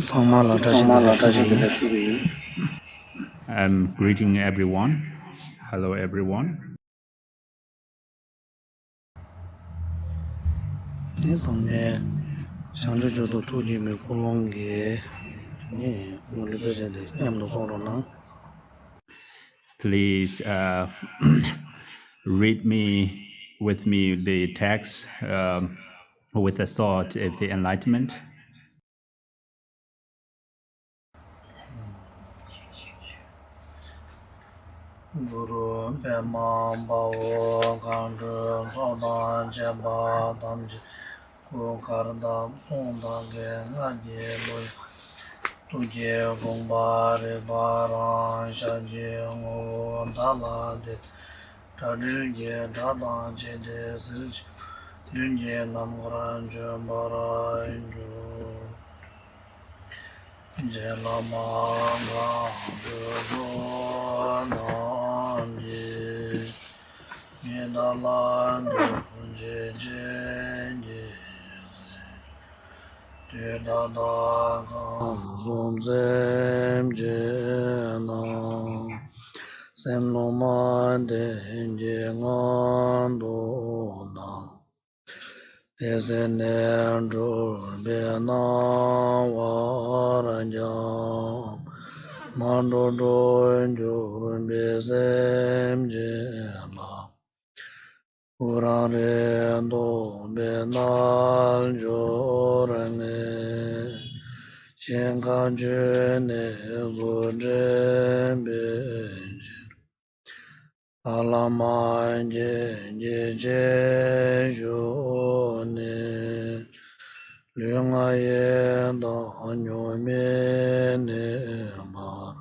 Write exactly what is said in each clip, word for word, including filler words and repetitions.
ཚང་མ་ལ་བཀྲ་ཤིས་བདེ་ལེགས་ཞུ་གི་ཡིན། I'm greeting everyone. Hello everyone. ནི་ཚང་མས་བྱང་ཆུབ་མཆོག་ཏུ་ཐུགས་བསྐྱེད་པའི་ཀུན་སློང་གིས་ནི་མུ་ལི་པེ་ཅན་དེ་མཉམ་དུ་གསུང་རོགས་གནང་། Please uh, read me with me the text um, with a thought of the enlightenment. གུ་རུ་པདྨ་དཔའ་བོ་མཁའ་འགྲོའི་ཚོགས་དང་བཅས་པ་ཐམས་ཅད་སྐུ་གར་སྟབས་གསུང་དག་གི་སྔགས་ཀྱི་གླུ་ཡིས་ཐུགས་ཀྱི་དགོངས་པ་རིག་པ་རང་ཤར་གྱི་ངོ་བོ་བདག་ལ་དད་དེ། དགྲ་འདུལ་གྱི་སྒྲ་དང་བཅས་ཏེ་གསལ་བྱེད་ལུས་ཀྱི་རྣམ་ཐར་བརྗོད་པར་འགྱུར། རྗེ་བླ་མ་མཁའ་འགྲོའི་ཚོགས་རྣམས་ཀྱིས། ཉི་ཟླ་ལ་འདུད་བྱེད་ཅིང་། དུས་ད་ལྟ་གང་བཟུམ་སེམས་ཅན་རྣམས། སེམས་བློ་མ་ལྡན་གྱི་ངང་དུ་བཏང་། དེ་ཚེ་ནས་འགྲོ་བའི་སྣང་བར་ཀྱང་། མ་འགྲོ་འགྲོ་འགྱུར་བའི་སེམས་ཅན་ལ། སྐུ་རང་རིག་སྟོང་པའི་རྣལ་འབྱོར་ངས། ཞིང་ཁམས་བཅུ་ནས་གཟུགས་འདྲེན་པའི་ཕྱིར། ཕ་ལ་མ་རྒན་གྱི་རྗེས་ཞུགས་ནས། ལུས་ངག་ཡིད་དང་སྙོམས་པའི་གནས་པར།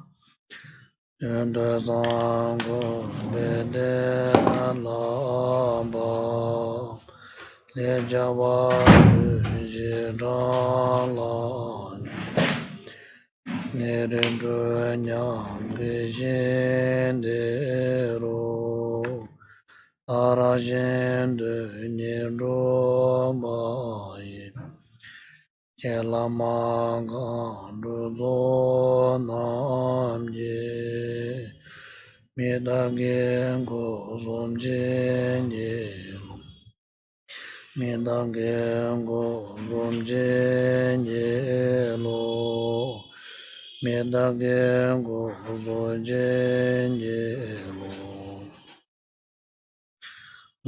དོན་དུ་བཟང་དགོངས་པའི་གཏན་ལ་ཕབ། ལས་རྒྱ་བ་ལུས་ཀྱི་འགྲམ་ལ་འཇུག། ནད་རིགས་དྲུག་ཉམས་དགའི་ཞིང་དེ་རུ། མཐར་གཤིན་དུ་ཉིད་འགྲུབ་པ་ཡི། ཁྱེད་བླ་མ་མཁའ་འགྲོའི་ཚོགས་རྣམས་ཀྱིས། མི་རྟག་གི་སྒོ་གསུམ་བྱིན་གྱིས་རློབས། མི་རྟག་གི་སྒོ་གསུམ་བྱིན་གྱིས་རློབས། མི་རྟག་གི་སྒོ་གསུམ་བྱིན་གྱིས་རློབས།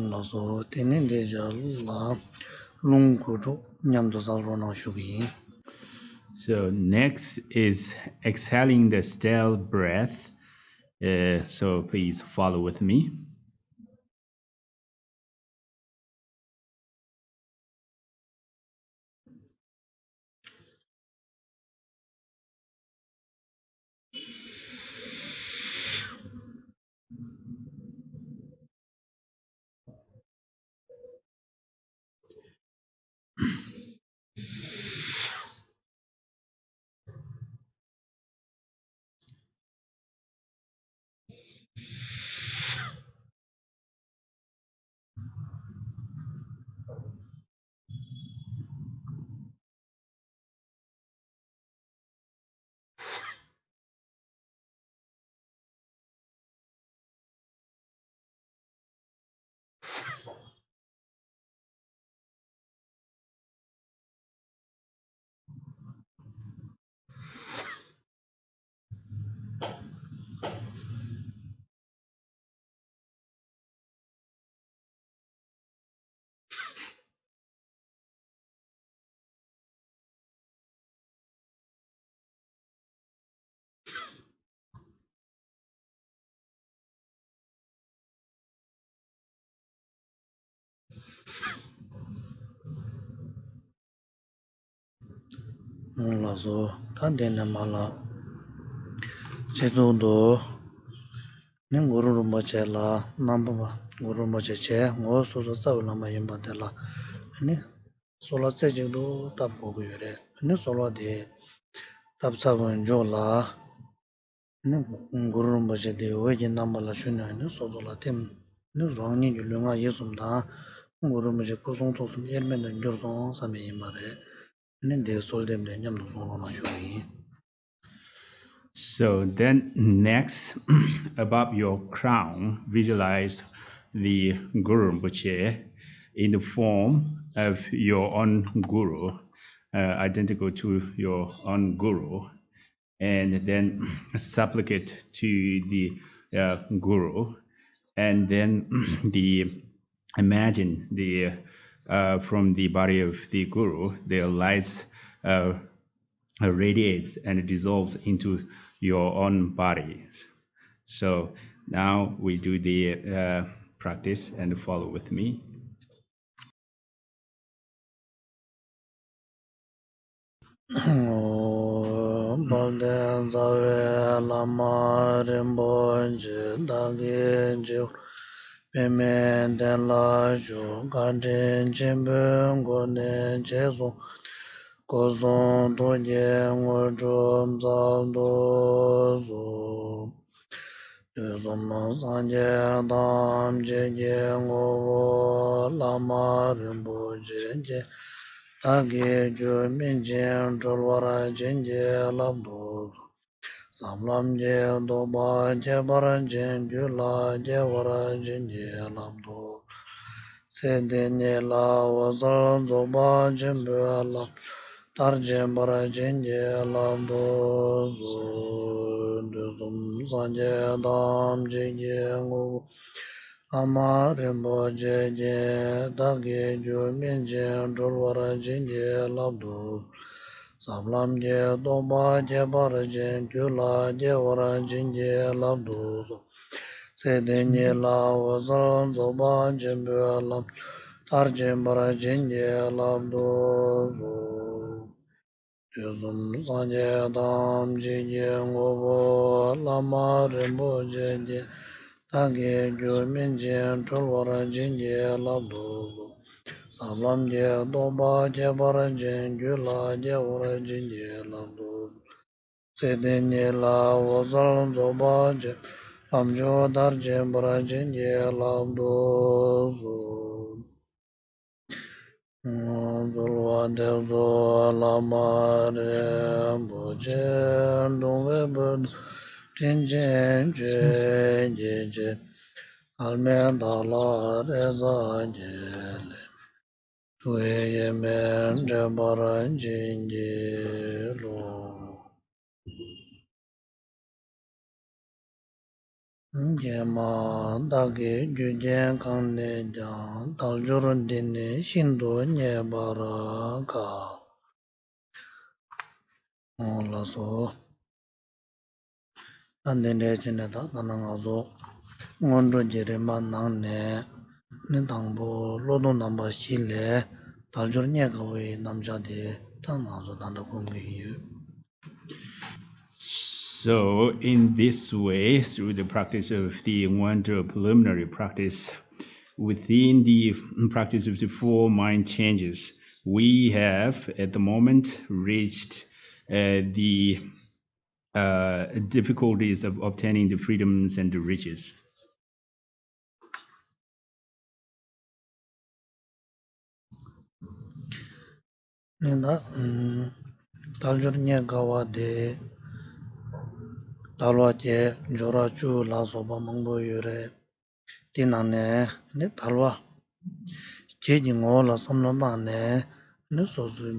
ལགས་སོ། དེ་ནས་འདི་རྗེས་ལ་རླུང་འགུལ་སྒྲོག་མཉམ་དུ་བསགས་རོགས་གནང་ཞུ་གི་ཡིན། So next is exhaling the stale breath. Uh, so please follow with me. ལགས་སོ། ད་འདི་ནས་མར་ལ་སྤྱི་གཙུག་ཏུ་ནི་གུ་རུ་རིན་པོ་ཆེ་ལ་རྣམ་པ། གུ་རུ་རིན་པོ་ཆེ་བྱས་ངོ་བོ་སོ་སོ་རྩ་བའི་བླ་མ་ཡིན་པ་དེ་ལ་ནི་གསོལ་བ་རྩེ་གཅིག་ཏུ་བཏབ་དགོས་ཀྱི་ཡོད་རེད། ནི་གསོལ་བ་དེ་བཏབ་ཚར་བའི་མཇུག་ལ། ནི་གུ་རུ་རིན་པོ་ཆེ་དེའི་འོད་ཀྱི་རྣམ་པ་ལ་ཞུ་ནས་ནི་སོ་སོ་ལ་ཐིམ། ནི་རང་ཉིད་ཀྱི་ལུས་ངག་ཡིད་གསུམ་དང་གུ་རུ་རིན་པོ་ཆེ་སྐུ་གསུང་ཐུགས་གསུམ་དབྱེར་མེད་དུ་གྱུར་སོང་བསམ་པ་ཡིན་པ་རེད། ནི་འདིའི་གསོལ་འདེབས་འདི་མཉམ་དུ་གསུང་རོགས་གནང་ཞུ་བ་ཡིན། So then next, above your crown, visualize the Guru Rinpoche in the form of your own Guru, uh, identical to your own Guru, and then supplicate to the uh, Guru, and then the imagine the uh, from the body of the Guru, the lights uh, radiates and dissolves into your own body. So now we do the uh, practice and follow with me. དཔལ་ལྡན་རྩ་བའི་བླ་མ་རིན་པོ་ཆེ་བདག་གི་སྤྱི་བོར་པདྨའི་གདན་ལ་བཞུགས། བཀའ་དྲིན་ཆེན་པོའི་སྒོ་ནས་རྗེས་སུ་སྐུ་གསུང་ཐུགས་ཀྱི་དངོས་གྲུབ་སྩལ་དུ་གསོལ། དུས་གསུམ་སངས་རྒྱས་ཐམས་ཅད་ཀྱི་ངོ་བོ་བླ་མ་རིན་པོ་ཆེ་རྒྱལ་བདག་གི་རྒྱུད་སྨིན་ཅིང་གྲོལ་བར་བྱིན་གྱིས་བརླབ་ཏུ་གསོལ། ཟབ་ལམ་གྱི་རྟོགས་པ་ཁྱད་པར་ཅན་རྒྱུད་ལ་སྐྱེ་བར་བྱིན་གྱིས་བརླབ་ཏུ་གསོལ། ཚེ་འདི་ཉིད་ལ་འོད་གསལ་རྫོགས་པ་ཆེན་པོའི་ལམ་མཐར་ཕྱིན་པར་བྱིན་གྱིས་བརླབ་ཏུ་གསོལ། དུས་གསུམ་སངས་རྒྱས་ཐམས་ཅད་ཀྱི་ངོ་བོ་བླ་མ་རིན་པོ་ཆེ་རྒྱལ་བདག་གི་རྒྱུད་སྨིན་ཅིང་གྲོལ་བར་བྱིན་གྱིས་བརླབ་ཏུ་གསོལ། ཟབ་ལམ་གྱི་རྟོགས་པ་ཁྱད་པར་ཅན་རྒྱུད་ལ་སྐྱེ་བར་བྱིན་གྱིས་བརླབ་ཏུ་གསོལ། ཚེ་འདི་ཉིད་ལ་འོད་གསལ་རྫོགས་པ་ཆེན་པོའི་ལམ་མཐར་ཕྱིན་པར་བྱིན་གྱིས་བརླབ་ཏུ་གསོལ། དུས་གསུམ་སངས་རྒྱས་ཐམས་ཅད་ཀྱི་ངོ་བོ་བླ་མ་རིན་པོ་ཆེ་རྒྱལ་བདག་གི་རྒྱུད་སྨིན་ཅིང་གྲོལ་བར་བྱིན་གྱིས་བརླབ་ཏུ་གསོལ། ཟབ་ལམ་གྱི་རྟོགས་པ་ཁྱད་པར་ཅན་རྒྱུད་ལ་སྐྱེ་བར་བྱིན་གྱིས་བརླབ་ཏུ་གསོལ། ཚེ་འདི་ཉིད་ལ་འོད་གསལ་རྫོགས་པ་ཆེན་པོའི་ལམ་མཆོག་མཐར་ཕྱིན་པར་བྱིན་གྱིས་བརླབ་ཏུ་གསོལ། གསོལ་བ་འདེབས་སོ། བླ་མ་རིན་པོ་ཆེ། གདུང་བའི་སྤོས་བཟང་དྲི་ཆེན་ཆོས་ཀྱི་རྗེ། ཐལ་མེད་དྭགས་ལྷ་རེག་བྱ་བརྒྱད་ལས། ཐུགས་དབྱེར་མེད་འབྲེལ་པར་བྱིན་གྱིས་རློབས། ཀྱེ་མ་བདག་གི་རྒྱུད་རྒྱན་གང་ནས་ཀྱང་། དལ་འབྱོར་འདི་ནི་ཤིན་ཏུ་རྙེད་པར་དཀའ། འོ་ལགས་སོ། ད་འདི་འདྲའི་བྱས་ནས་ད་ད་ནང་ང་ཚོ་སྔོན་འགྲོ་གི་རིམ་པ་ནང་ནས་ནི་དང་པོ་བློ་སྡོམ་རྣམ་པ་བཞི་ལས་དལ་འབྱོར་རྙེད་དཀའ་བའི་རྣམ་གཞག་དེ་ད་ང་ཚོ་ད་ལྟ་སྒོམ་གྱི་ཡོད། So in this way, through the practice of the Ngondro preliminary practice, within the practice of the four mind changes, we have at the moment reached uh, the uh, difficulties of obtaining the freedoms and the riches. ནི་ད་ཨམ། དལ་འབྱོར་རྙེད་དཀའ་བ་དེ་དལ་བ་བརྒྱད་སྦྱོར་བ་བཅུ་ལ་སོགས་པ་མང་པོ་ཡོད་རེད། དེ་ནང་ནས་ནི་དལ་བ་བརྒྱད་ཀྱི་ངོ་བོ་ལ་བསམ་བློ་བཏང་ནས་ནི་སོ་སོའི་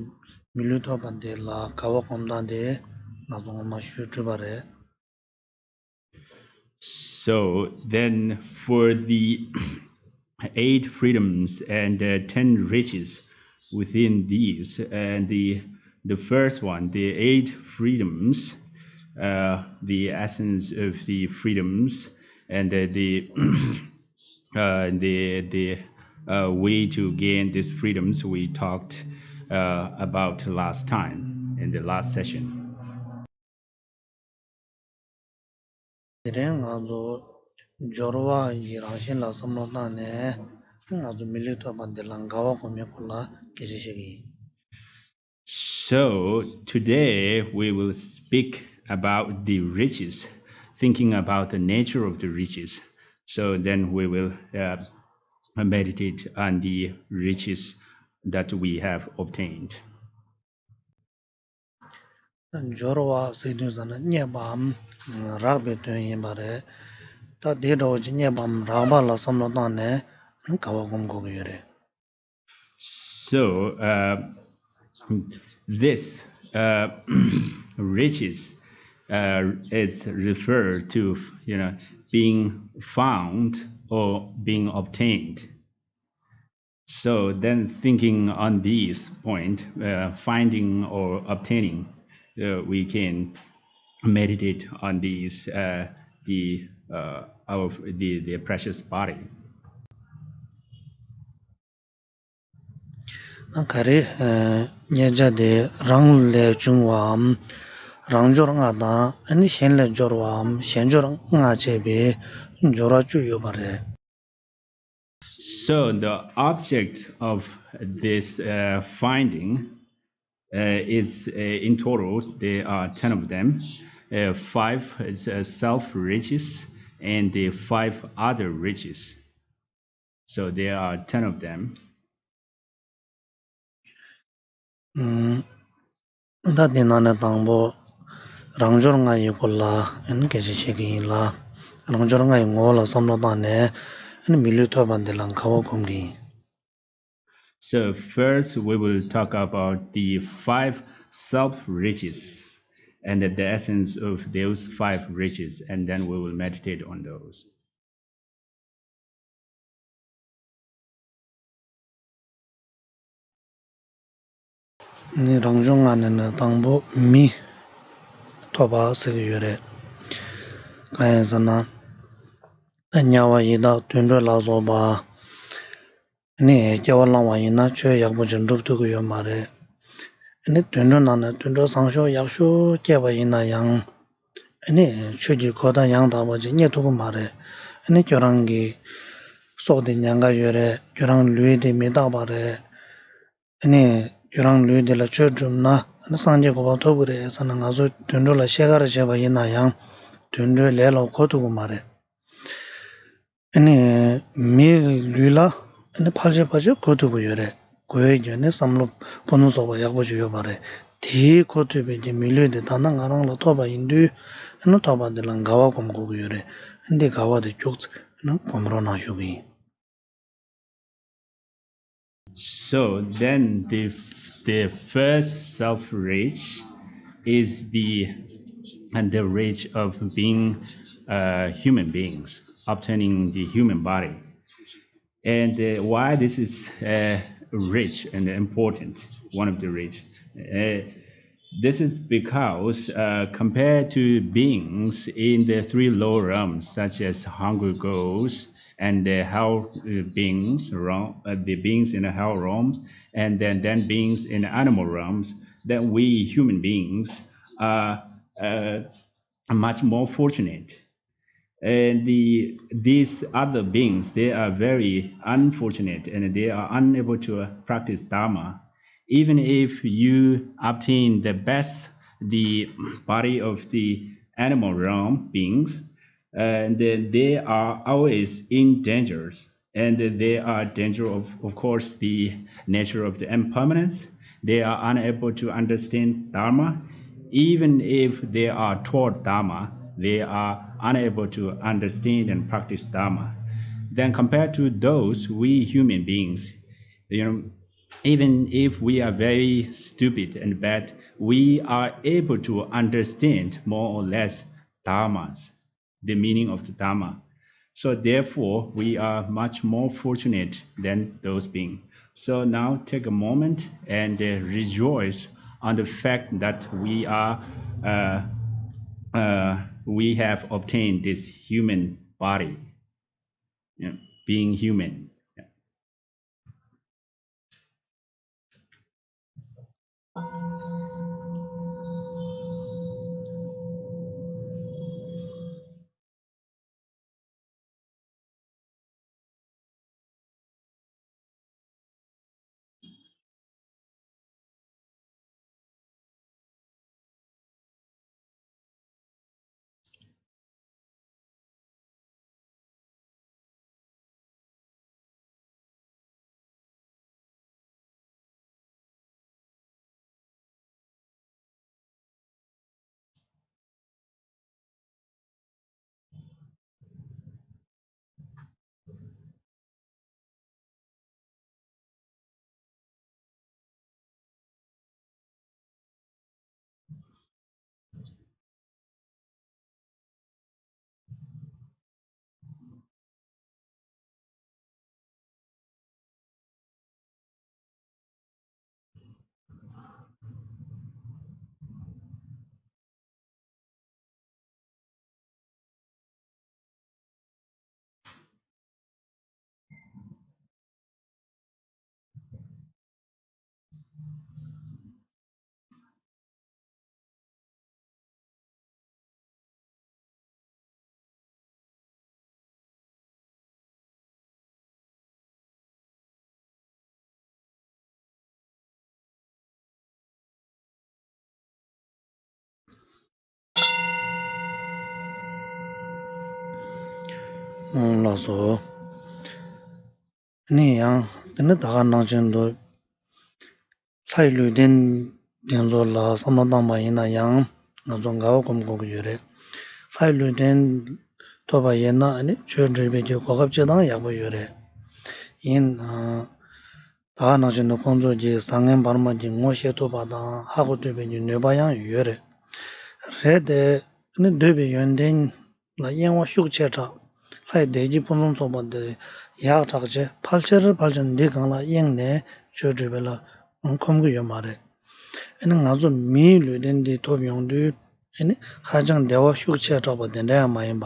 མི་ལུས་ཐོབ་པ་དེ་ལ་དགའ་བ་སྒོམ་སྟངས་དེ་ང་ཚོ་སྔོན་མ་ཞུས་གྲུབ་པ་རེད། So then, for the eight freedoms and uh, ten riches within these, and the the first one, the eight freedoms, uh, the essence of the freedoms, and uh, the uh, the the uh, way to gain these freedoms we talked uh, about last time in the last session. དེ་རིང་ང་ཚོ་སྦྱོར་བ་ཡི་རང་བཞིན་ལ་བསམ་བློ་བཏང་ནས་ང་ཚོ་མི་ལུས་ཐོབ་པ་འདི་ལ་དགའ་བ་སྒོམ་པའི་སྐོར་ལ་སྐད་ཆ་བཤད་ཀྱི་ཡིན། So today we will speak about the riches, thinking about the nature of the riches. So then we will uh, meditate on the riches that we have obtained. སྦྱོར་བ་ཟེར་དུས་ཙམ་ན་རྙེད་པའམ་རགས་པའི་དོན་ཡིན་པ་རེད། ད་དེ་འདྲ་བོ་ཅིག་རྙེད་པའམ་རགས་པ་ལ་བསམ་བློ་བཏང་ནས་ག་བ་སྒོམ་དགོས་ཀྱི་ཡོད་རེད། So, uh, this uh, riches uh, is referred to, you know, being found or being obtained. So then, thinking on these point, uh, finding or obtaining, uh, we can meditate on these, uh, the uh, our the, the precious body. ག་རེ། རྙེད་བྱ་དེ་རང་ལས་བྱུང་བའམ་རང་འབྱོར་ལྔ་དང་གཞན་ལས་འབྱོར་བའམ་གཞན་འབྱོར་ལྔ་བཅས་པའི་འབྱོར་བ་བཅུ་ཡོད་པ་རེད། So the object of this uh, finding uh, is uh, in total there are ten of them. Uh, five is uh, self riches and the five other riches. So there are ten of them. ད་དེ་ནང་ནས་དང་པོ་རང་འབྱོར་ལྔ་ཡི་སྐོར་ལ་ཨ་ནི་སྐད་ཆ་བཤད་ཀྱི་ཡིན་ལ། རང་འབྱོར་ལྔ་ཡི་ངོ་བོ་ལ་བསམ་བློ་བཏང་ནས་ཨ་ནི་མི་ལུས་ཐོབ་པ་འདི་ལ་ག་བ་སྒོམ་གྱི་ཡིན། So first we will talk about the five self riches and the essence of those five riches, and then we will meditate on those. ནི་རང་བྱུང་ལྔ་ནས་ནི་དང་པོ་མི་ཐོབ་པ་ཟེར་གྱི་ཡོད་རེད། གང་ཡིན་ཟེར་ན། དམྱལ་བ་ཡི་དྭགས་དུད་འགྲོ་ལ་སོགས་པ། ནི་སྐྱེ་བ་བླངས་པ་ཡིན་ན་ཆོས་ཡག་པོ་ཅིག་འགྲུབ་ཐུབ་ཀྱི་ཡོད་མ་རེད། ནི་དུད་འགྲོ་ནང་ནས་དུད་འགྲོ་བཟང་ཤོས་ཡག་ཤོས་སྐྱེས་པ་ཡིན་ན་ཡང་། ནི་ཆོས་ཀྱི་གོ་བརྡ་ཡང་དག་པ་ཅིག་རྙེད་ཐུབ་ཀྱི་མ་རེད། ནི་ཁྱོད་རང་གི་སྲོག་དེ་ཉེན་ཁ་ཡོད་རེད། ཁྱོད་རང་ལུས་དེ་མི་རྟག་པ་རེད། ནི་ཁྱོད་རང་ལུས་དེ་ལ་ཆོས་བསྒྲུབས་ན་ནི་སངས་རྒྱས་གོ་འཕང་ཐོབ་ཀྱི་རེད་ཟེར་ན། ང་ཚོ་དུད་འགྲོ་ལ་ཤེས་ཁ་ར་བྱས་པ་ཡིན་ན་ཡང་དུད་འགྲོའི་ལས་ལ་གོ་ཐུབ་ཀྱི་མ་རེད། ཨ་ནི་མིའི་ལུས་ལ་ཨ་ནི་ཕལ་ཆེར་ཕལ་ཆེར་གོ་ཐུབ་ཀྱི་ཡོད་རེད། གོ་ཡས་ཀྱི་ནི་བསམ་བློ་ཕུ་ནུ་སོགས་པ་ཡག་པོ་ཅིག་ཡོད་པ་རེད། དེའི་གོ་ཐུབ་པའི་གི་མི་ལུས་དེ་ད་ལྟ་ང་རང་ལ་ཐོབ་པ་ཡིན་དུས། ཨ་ནི་ཐོབ་པ་དེ་ལ་དགའ་བ་སྒོམ་དགོས་ཀྱི་ཡོད་རེད། ཨ་ནི་དེ་དགའ་བ་དེ་ཁྱུག་ཙམ་ཨ་ནི་སྒོམ་རོགས་གནང་ཞུ་གི་ཡིན། So then the the first self reach is the and the reach of being uh, human beings, obtaining the human body. And uh, why this is uh, rich and important, one of the rich. Uh, This is because, uh, compared to beings in the three lower realms, such as hungry ghosts and the hell uh, beings, realm, uh, the beings in the hell realms, and then, then beings in the animal realms, then we human beings are uh, much more fortunate. And the, these other beings, they are very unfortunate and they are unable to practice Dharma. Even if you obtain the best, the body of the animal realm beings, and then they are always in danger. And they are danger of, of course, the nature of the impermanence. They are unable to understand Dharma. Even if they are taught Dharma, they are unable to understand and practice Dharma. Then compared to those, we human beings, you know, even if we are very stupid and bad, we are able to understand more or less Dharmas, the meaning of the Dharma. So therefore, we are much more fortunate than those beings. So now take a moment and uh, rejoice on the fact that we are, uh, uh, we have obtained this human body, you know, being human. Yeah. ཨང་། ལགས་སོ། ནི་ཡང་དེ་ནི་ད་ག་ནང་བཞིན་དུ། ལྷ་ཡི་ལུས་རྟེན་དེ་ཚོ་ལ་བསམ་བློ་བཏང་པ་ཡིན་ན་ཡང་ང་ཚོ་དགའ་བ་སྒོམ་དགོས་ཀྱི་ཡོད་རེད། ལྷ་ཡི་ལུས་རྟེན་ཐོབ་པ་ཡིན་ན་ནི་ཆོས་སྒྲུབ་པའི་གི་གོ་སྐབས་སྤྱི་དང་ཡག་པོ་ཡོད་རེད། ཡིན། ད་ག་ནང་བཞིན་དུ་ཁོང་ཚོས་ཀྱི་བཟང་ངན་བར་མ་གི་ངོ་ཤེས་ཐུབ་པ་དང་ཧ་གོ་ཐུབ་པའི་གི་ནུས་པ་ཡང་ཡོད་རེད། རེད་དེ། ནི་འདོད་པའི་ཡོན་ཏན་ལ་གཡེང་བ་ཤུགས་ཆེ་དྲགས། ལྷ་ཡི་བདེ་སྐྱིད་ཕུན་སུམ་ཚོགས་པ་འདི་ཡག་དྲགས་བྱས་ཕལ་ཆེར་ཕལ་ཆེར་འདི་སྒང་ལ་གཡེང་ནས་ཆོས་སྒྲུབ་པ་ལ་འཁོམ་གྱི་ཡོད་མ་རེད། ཨ་ནི་ང་ཚོ་མིའི་ལུས་རྟེན་འདི་ཐོབ་ཡོང་དུས། ཨ་ནི་ཧ་ཅང་བདེ་བ་ཤུགས་ཆེ་དྲགས་པ་དེ་འདྲ་ཡང་མ་ཡིན་པ།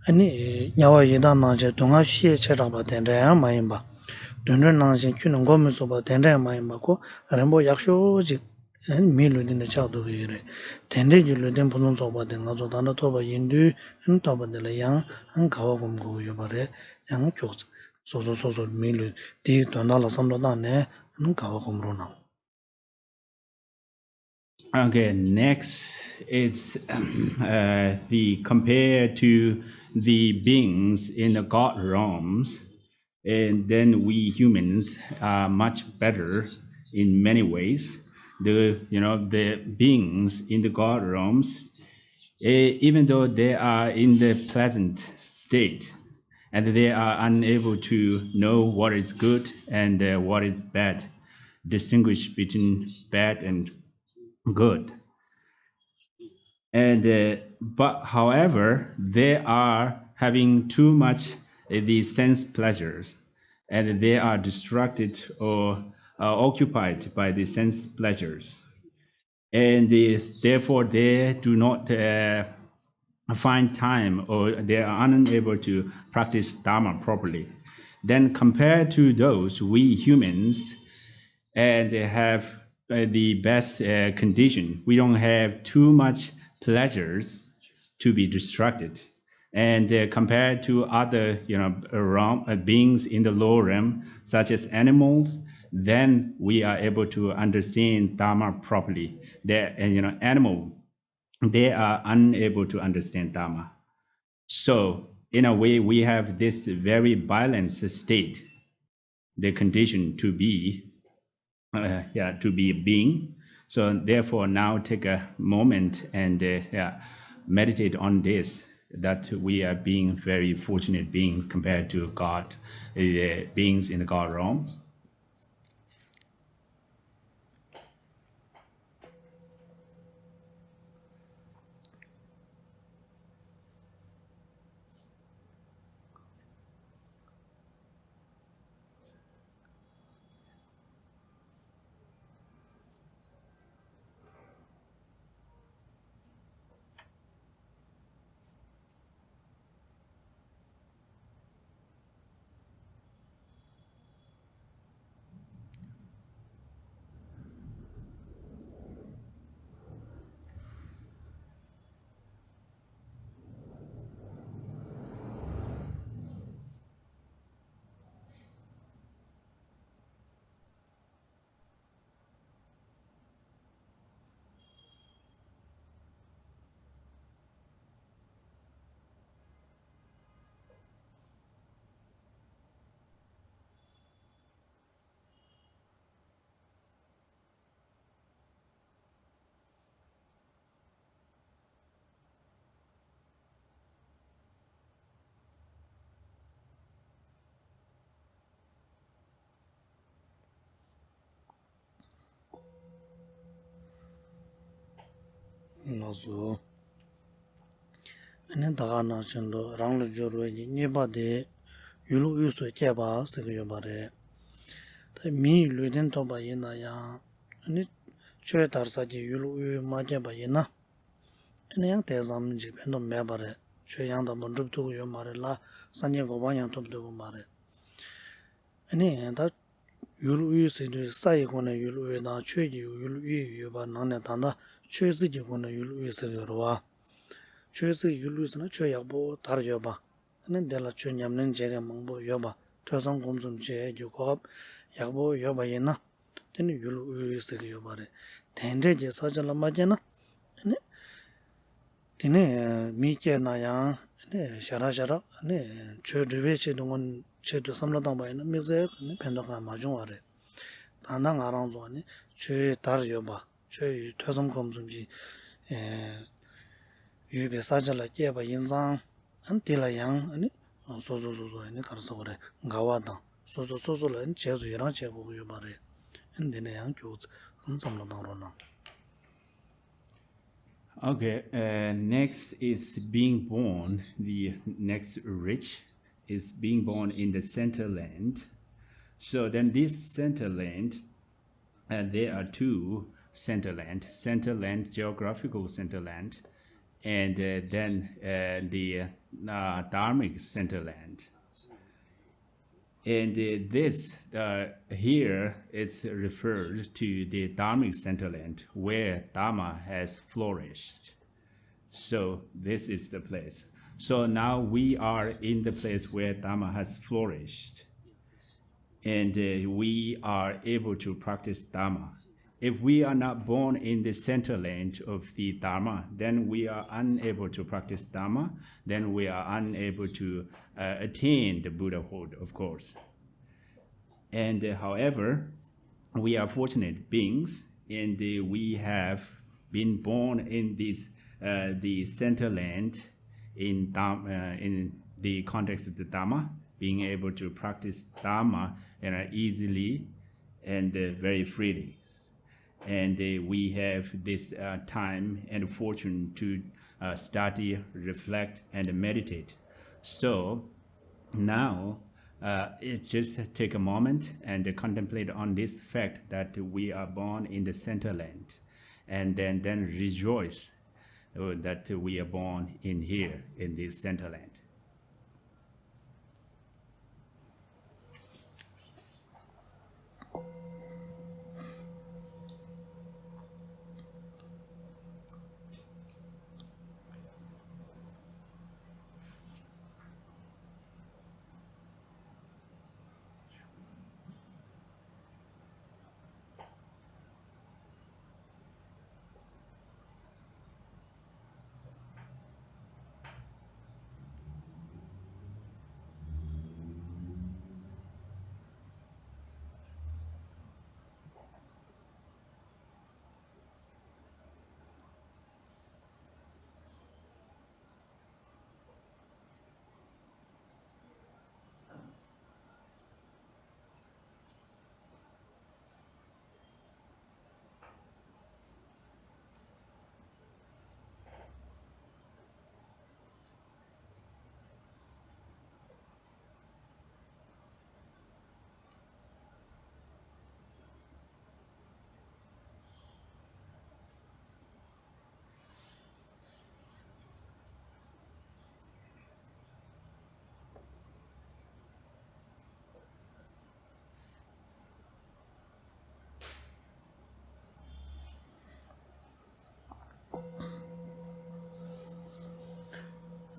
ཨ་ནི་དམྱལ་བ་ཡི་དྭགས་ནང་བཞིན་སྡུག་བསྔལ་ཤས་ཆེ་དྲགས་པ་དེ་འདྲ་ཡང་མ་ཡིན་པ། དུད་འགྲོ་ནང་བཞིན་ཁྱོན་ནས་མགོ་མི་ཚོས་པ་དེ་འདྲ་ཡང་མ་ཡིན་པ། ཁོ་རིམ་པ་ཡག་ཤོས་ཅིག་ཨ་ནི་མིའི་ལུས་རྟེན་དེ་ཆགས་ཐུབ་ཀྱི་ཡོད་རེད། དེ་འདྲས་ཀྱི་ལུས་རྟེན་ཕུན་སུམ་ཚོགས་པ་དེ་ང་ཚོ་ད་ལྟ་ཐོབ་པ་ཡིན་དུས། ཨ་ནི་ཐོབ་པ་དེ་ལ་ཡང་ཨ་ནི་དགའ་བ་སྒོམ་དགོས་ཀྱི་ཡོད་པ་རེད། ཡང་ཁྱོད་སོ་སོ་སོ་སོ་མིའི་ལུས་དེའི་དོན་དག་ལ་བསམ་བློ་བཏང་ནས་ཨ་ནི་དགའ་བ་སྒོམ་རོགས་གནང་། Okay, next is uh, the compare to the beings in the God realms, and then we humans are much better in many ways. The you know the beings in the God realms, eh, even though they are in the pleasant state, and they are unable to know what is good and uh, what is bad, distinguish between bad and good. And uh, but however, they are having too much uh, the sense pleasures, and they are distracted or uh, occupied by the sense pleasures, and uh, therefore they do not uh, find time, or they are unable to practice Dharma properly. Then compared to those, we humans and have uh, the best uh, condition. We don't have too much pleasures to be distracted. And uh, compared to other, you know, realm, uh, beings in the lower realm, such as animals, then we are able to understand Dharma properly. They, and you know, animal, they are unable to understand Dharma. So in a way, we have this very balanced state, the condition to be, uh, yeah, to be a being. So therefore, now take a moment and uh, yeah, meditate on this, that we are being very fortunate beings compared to God, uh, beings in the God realms. ལགས་སོ། ཨ་ནི་ད་ག་ནང་བཞིན་དུ་རང་ལ་སྦྱོར་བའི་གཉིས་པ་དེ་ཡུལ་དབུས་སུ་སྐྱེས་པ་ཟེར་གྱི་ཡོད་པ་རེད། ད་མིའི་ལུས་རྟེན་ཐོབ་པ་ཡིན་ན་ཡང་ཨ་ནི་ཆོས་དར་ས་ཀྱི་ཡུལ་དབུས་མ་སྐྱེས་པ་ཡིན་ན། ཨ་ནི་ཡང་དེ་ཙམ་ཅིག་ཕན་ཐོགས་མེད་པ་རེད། ཆོས་ཡང་དག་པར་སྒྲུབ་ཐུབ་ཀྱི་ཡོད་མ་རེད་ལ། སངས་རྒྱས་གོ་འཕང་ཡང་ཐོབ་ཐུབ་ཀྱི་མ་རེད། ཨ་ནི་ད་ཡུལ་དབུས་ཟེར་དུས་ས་ཡི་སྒོ་ནས་ཡུལ་དབུས་དང་ཆོས་ཀྱི་ཡུལ་དབུས་ཡོད་པ་ནང་ནས་ད་ལྟ་ཆོས་སྲིད་ཀྱི་སྒོ་ནས་ཡུལ་དབུས་ཟེར་གྱི་རེད་བ། ཆོས་སྲིད་ཡུལ་དབུས་ཟེར་ན་ཆོས་ཡག་པོ་དར་ཡོད་པ། ཨ་ནི་དེ་ལ་ཆོས་ཉམས་ལེན་བྱེད་མཁན་མང་པོ་ཡོད་པ། ཐོས་བསམ་སྒོམ་གསུམ་བྱེད་ཡས་ཀྱི་གོ་སྐབས་ཡག་པོ་ཡོད་པ་ཡིན་ན། དེ་ནི་ཡུལ་དབུས་ཟེར་གྱི་ཡོད་པ་རེད། དེ་འདྲས་ཀྱི་ས་ཆ་ལ་མ་སྐྱེས་ན། ཨ་ནི། དེ་ནས་མི་སྐྱེས་ན་ཡང་ ནི་ཞེ་དྲག་ཞེ་དྲག་ནི་ཆོས་སྒྲུབ་པའི་ཆེད་དུ་སྔོན་ཆེད་དུ་བསམ་བློ་བཏང་པ་ཡིན་ན་དམིགས་བསལ་ནི་ཕན་ཐོགས་གང་མ་བྱུང་བ་རེད། ད་ལྟ་ང་རང་ཚོ་ནི་ཆོས་དར་ཡོད་པ། ཆོས་ཡུལ་ཐོས་བསམ་སྒོམ་གསུམ་གྱི་ཨེ་ཡོད་པའི་ས་ཆ་ལ་སྐྱེས་པ་ཡིན་ཙང་། ཨ་ནི་དེ་ལ་ཡང་ཨ་ནི་སོ་སོ་སོ་སོ་ཨ་ནི་ག་རེ་ཟེར་དགོས་རེད། དགའ་བ་དང་སོ་སོ་སོ་སོ་ལ་ཨ་ནི་རྗེས་སུ་ཡི་རང་བྱེད་དགོས་ཀྱི་ཡོད་པ་རེད། ཨ་ནི་འདི་ནས་ཡང་ཁྱོད་ཚོ་བསམ་བློ་བཏང་རོགས་གནང་། Okay, uh, next is being born. The next rich is being born in the center land. So then this center land, uh, there are two center land, center land, geographical center land, and uh, then uh, the uh, dharmic center land. And uh, this uh, here is referred to the Dharmic Centerland where Dharma has flourished. So this is the place. So now we are in the place where Dharma has flourished. And uh, we are able to practice Dharma. If we are not born in the center land of the Dharma, then we are unable to practice Dharma, then we are unable to uh, attain the Buddhahood, of course. And uh, however, we are fortunate beings, and uh, we have been born in this uh, the center land in Dham- uh, in the context of the Dharma, being able to practice Dharma, you know, easily and uh, very freely. And uh, we have this uh, time and fortune to uh, study, reflect, and meditate. So now uh, it just take a moment and contemplate on this fact that we are born in the center land, and then then rejoice uh, that we are born in here in this center land.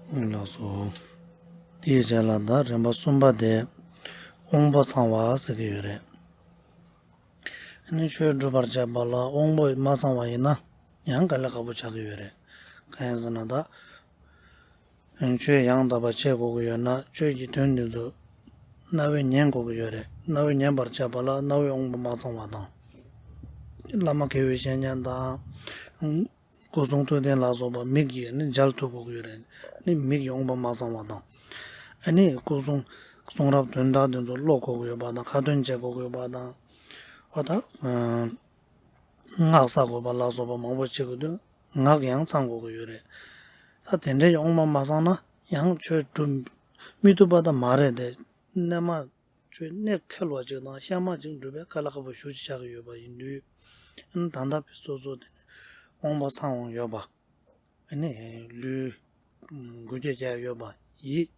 ལགས་སོ། དེའི་རྗེས་ལ་ད་རིམ་པ་གསུམ་པ་དེ་དབང་པོ་ཚང་བ་ཟེར་གྱི་ཡོད་རེད། ཨ་ནི་ཆོས་སྒྲུབ་པར་བྱེད་པ་ལ་དབང་པོ་མ་ཚང་བ་ཡིན་ན་ཡང་དཀའ་ལས་ཁག་པོ་ཆགས་ཀྱི་ཡོད་རེད། གང་ཡིན་ཟེར་ན་ད། ཆོས་ཡང་དག་པ་བྱེད་དགོས་ཀྱི་ཡོད་ན་ཆོས་ཀྱི་དོན་འདི་ཚོ་རྣ་བས་ཉན་དགོས་ཀྱི་ཡོད་རེད། རྣ་བས་ཉན་པར་བྱེད་པ་ལ་རྣ་བའི་དབང་པོ་མ་ཚང་བ་དང་། བླ་མ་དགེ་བའི་བཤེས་གཉེན་དང་། སྐུ་གསུང་ཐུགས་རྟེན་ལ་སོགས་པ་མིག་གིས་ནི་མཇལ་ཐུབ་དགོས་ཀྱི་ཡོད་རེད། ནི་མིག་གི་དབང་པོ་མ་ཚང་བ་དང་། ཨ་ནི་སྐུ་གསུང་གསུང་རབ་དོན་དག་དེ་ཚོ་ཀློག་དགོས་ཀྱི་ཡོད་པ་དང་ཁ་ཏོན་བྱེད་དགོས་ཀྱི་ཡོད་པ་དང་། འོ་ད། སྔགས་བསགས་དགོས་པ་ལ་སོགས་པ་མང་པོ་བྱེད་དགོས་དུས་ངག་ཡང་ཚང་དགོས་ཀྱི་ཡོད་རེད། ད་དེ་འདྲའི་དབང་པོ་མ་ཚང་ན་ཡང་ཆོས་སྒྲུབ་མི་ཐུབ་པ་ད་མ་རེད་དེ། གནས་མ་ཆོས་གནས་ཁེལ་བ་ཅིག་དང་གཤའ་མ་ཅིག་སྒྲུབ་པའི་དཀའ་ལས་ཁག་པོ་ཞེ་པོ་ཅིག་ཆགས་ཀྱི་ཡོད་པ་ཡིན་དུས། ད་ལྟ་བའི་སོ་སོ་དེ་ནི་དབང་པོ་ཚང་བ་ཡོད་པ། ཨ་ནི་ལུས་འགུལ་སྐྱོད་རྒྱག་ཡོད་པ། ཡིད་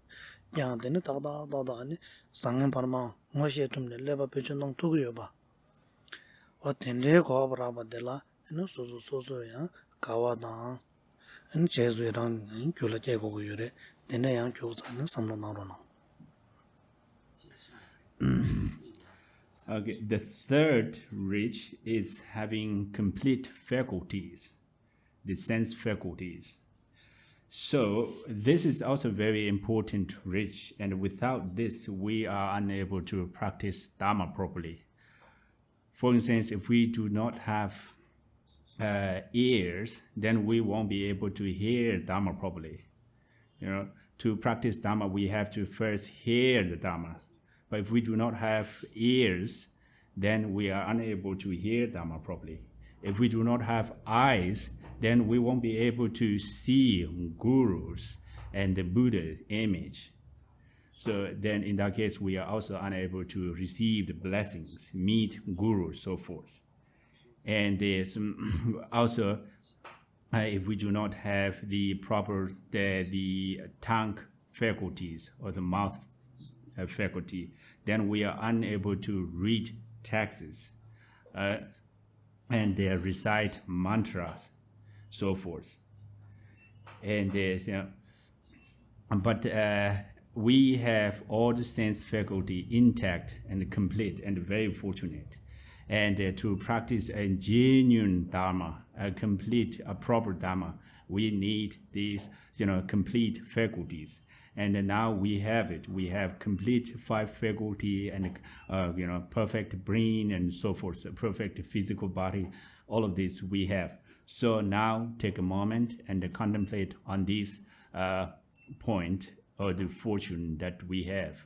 ཀྱང་དེ་ནི་ཏག་ཏག་ཏག་ཏག་ཨ་ནི་བཟང་ངན་བར་མ་ངོ་ཤེས་ཐུབ་ནས་ཀླད་པ་བེད་སྤྱོད་གནང་ཐུབ་ཀྱི་ཡོད་པ། འོ་དེ་འདྲའི་གོ་བ་རག་པ་དེ་ལ་ཨ་ནི་སོ་སོ་སོ་སོ་ཡང་དགའ་བ་དང་། ཨ་ནི་རྗེས་སུ་ཡི་རང་རྒྱུད་ལ་སྐྱེ་དགོས་ཀྱི་ཡོད་རེད། དེ་འདྲ་ཡང་ཁྱོད་ཚོ་ནི་བསམ་བློ་གནང་རོགས་གནང་། Okay, the third rich is having complete faculties, the sense faculties. So, this is also very important, Rich, and without this, we are unable to practice Dharma properly. For instance, if we do not have uh, ears, then we won't be able to hear Dharma properly. You know, to practice Dharma, we have to first hear the Dharma. But if we do not have ears, then we are unable to hear Dharma properly. If we do not have eyes, then we won't be able to see gurus and the Buddha image. So then in that case, we are also unable to receive the blessings, meet gurus, so forth. And there's, um, also, uh, if we do not have the proper, the, the tongue faculties or the mouth uh, faculty, then we are unable to read texts uh, and uh, recite mantras, so forth. And uh, you know, but uh, we have all the sense faculty intact and complete and very fortunate. And uh, to practice a genuine Dharma, a complete, a proper Dharma, we need these, you know, complete faculties. And now we have it. We have complete five faculty and, uh, you know, perfect brain and so forth, perfect physical body. All of this we have. So now take a moment and contemplate on this uh, point or the fortune that we have.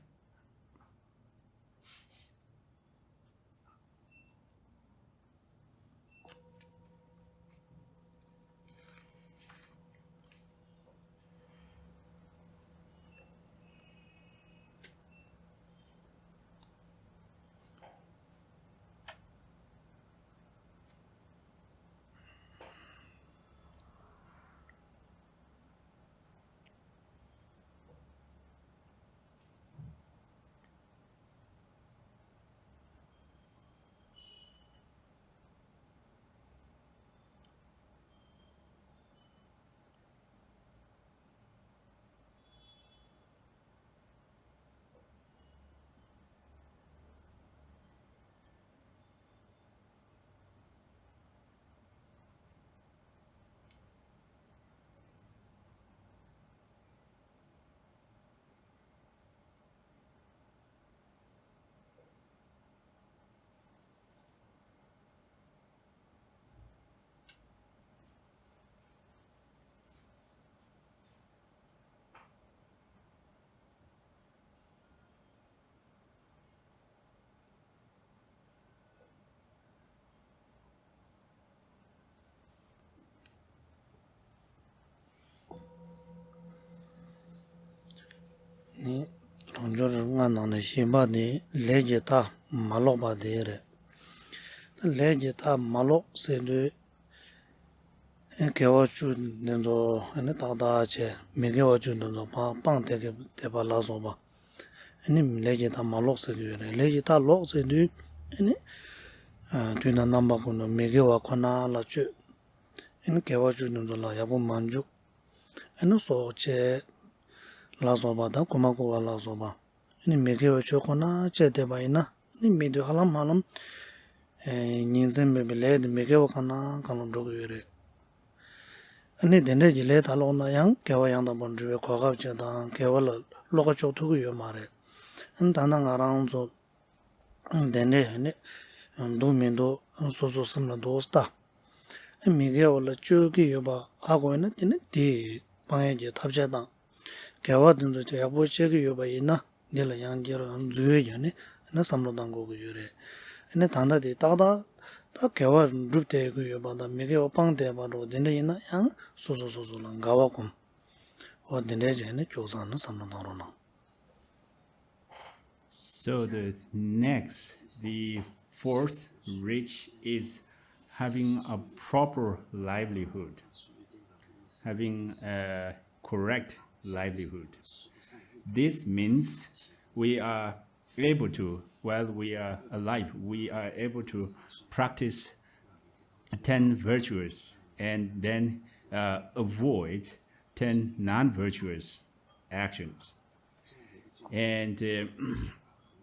ནི་རང་འབྱོར་ལྔ་ནང་ནས་བཞི་པ་ནི་ལས་ཀྱི་མཐའ་མ་ལོག་པ་དེ་རེད། ལས་ཀྱི་མཐའ་མ་ལོག་ཟེར་དུས། དགེ་བ་བཅུ་འདི་ཚོ་ནི་ཏག་ཏག་བྱས། མི་དགེ་བ་བཅུ་འདི་ཚོ་སྤང་སྤང་བསྡད་ཀྱི་བསྡད་པ་ལ་སོགས་པ། ནི་ལས་ཀྱི་མཐའ་མ་ལོག་ཟེར་གྱི་ཡོད་རེད། ལས་ཀྱི་མཐའ་ལོག་ཟེར་དུས་ནི། དུས་དང་རྣམ་པ་ཀུན་ཏུ་མི་དགེ་བ་ཁོ་ན་ལ་སྤྱོད། ཨ་ནི་དགེ་བ་བཅུ་དེ་ཚོ་ལ་ཡག་པོ་མ་འཇུག་ཨ་ནི་སྲོག་བཅད་ལ་སོགས་པ་དང་། རྐུ་མ་རྐུ་བ་ལ་སོགས་པ། ཨ་ནི་མི་དགེ་བའི་ཆོས་ཁོ་ན་བཅད་བསྡད་པ་ཡིན་ན། ཨ་ནི་མི་དེ་ཧ་ལམ་ཧ་ལམ་ཨེ་ཉིན་མཚན་མེད་པའི་ལས་དེ་མི་དགེ་བ་གང་ན་གང་ལ་འགྲོ་གི་ཡོད་རེད། ཨ་ནི་དེ་འདྲས་ཀྱི་ལས་དག་ལོག་ན་ཡང་དགེ་བ་ཡང་དག་པར་འགྲུབ་པའི་གོ་སྐབས་ཅིག་དང་། དགེ་བ་ལ་བློ་ཁ་ཕྱོགས་ཐུབ་ཀྱི་ཡོད་མ་རེད། ཨ་ནི་ད་ལྟ་ང་རང་ཚོ་དེ་འདྲས་ནི་འདུག་མི་འདུག་སོ་སོ་སེམས་ལ་འདུག་ལྟ། མི་དགེ་བ་ལ་སྤྱོད་ཀྱི་ཡོད་པ་ཧ་གོ་ཡོད་ན། དེ་ནི་དེ་སྤང་ཡས་ཀྱི་ཐབས་ཤེས་དང་། དགེ་བ་དེ་ཚོ་ཡག་པོ་བྱེད་ཀྱི་ཡོད་པ་ཡིན་ན། འདི་ལ་ཡང་བསྐྱར་འཛུལ་ཡས་ཀྱི་ནི་བསམ་བློ་བཏང་དགོས་ཀྱི་ཡོད་རེད། ཨ་ནི་ད་ལྟ་དེ་ཏག་ཏག་ད་དགེ་བ་སྒྲུབ་བསྡད་ཀྱི་ཡོད་པ་དང་། མི་དགེ་བ་སྤངས་བསྡད་པ་འདྲ་བོ་དེ་འདྲ་ཡིན་ན་ཡང་། སོ་སོ་སོ་སོ་ལ་དགའ་བ་སྒོམ། འོ་དེ་འདྲས་བྱས་ནས་ཁྱུག་ཙམ་ནི་བསམ་བློ་བཏང་རོགས་གནང་། So the next, the fourth reach is having a proper livelihood, having a correct livelihood. This means we are able to, while we are alive, we are able to practice ten virtues and then uh, avoid ten non-virtuous actions. And uh,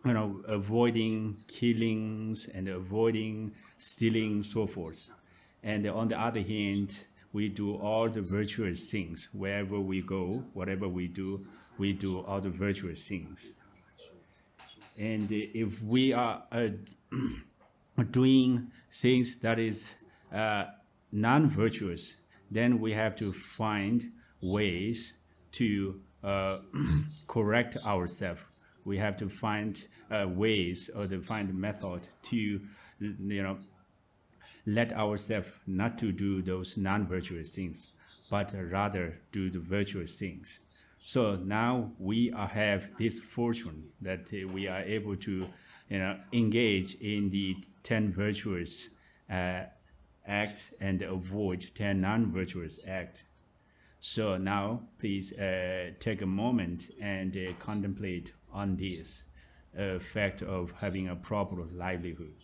you know, avoiding killings and avoiding stealing, so forth. And on the other hand, we do all the virtuous things. Wherever we go, whatever we do, we do all the virtuous things. And if we are uh, doing things that is uh, non-virtuous, then we have to find ways to uh, correct ourselves. We have to find uh, ways or to find a method to, you know, let ourselves not to do those non-virtuous things, but rather do the virtuous things. So now we are, have this fortune that uh, we are able to, you know, engage in the ten virtuous uh, acts and avoid ten non-virtuous acts. So now please uh, take a moment and uh, contemplate on this uh, fact of having a proper livelihood.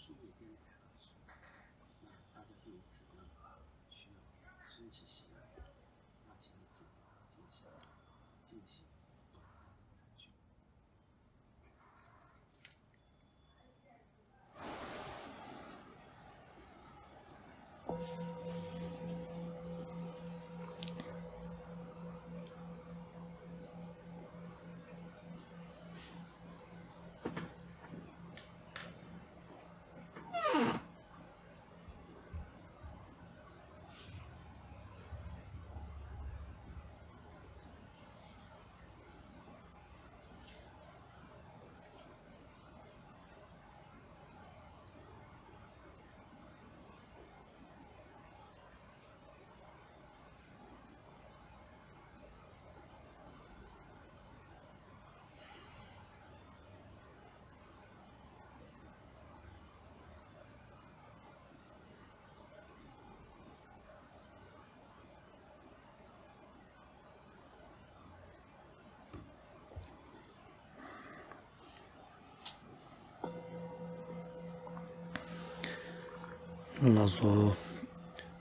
ལགས་སོ།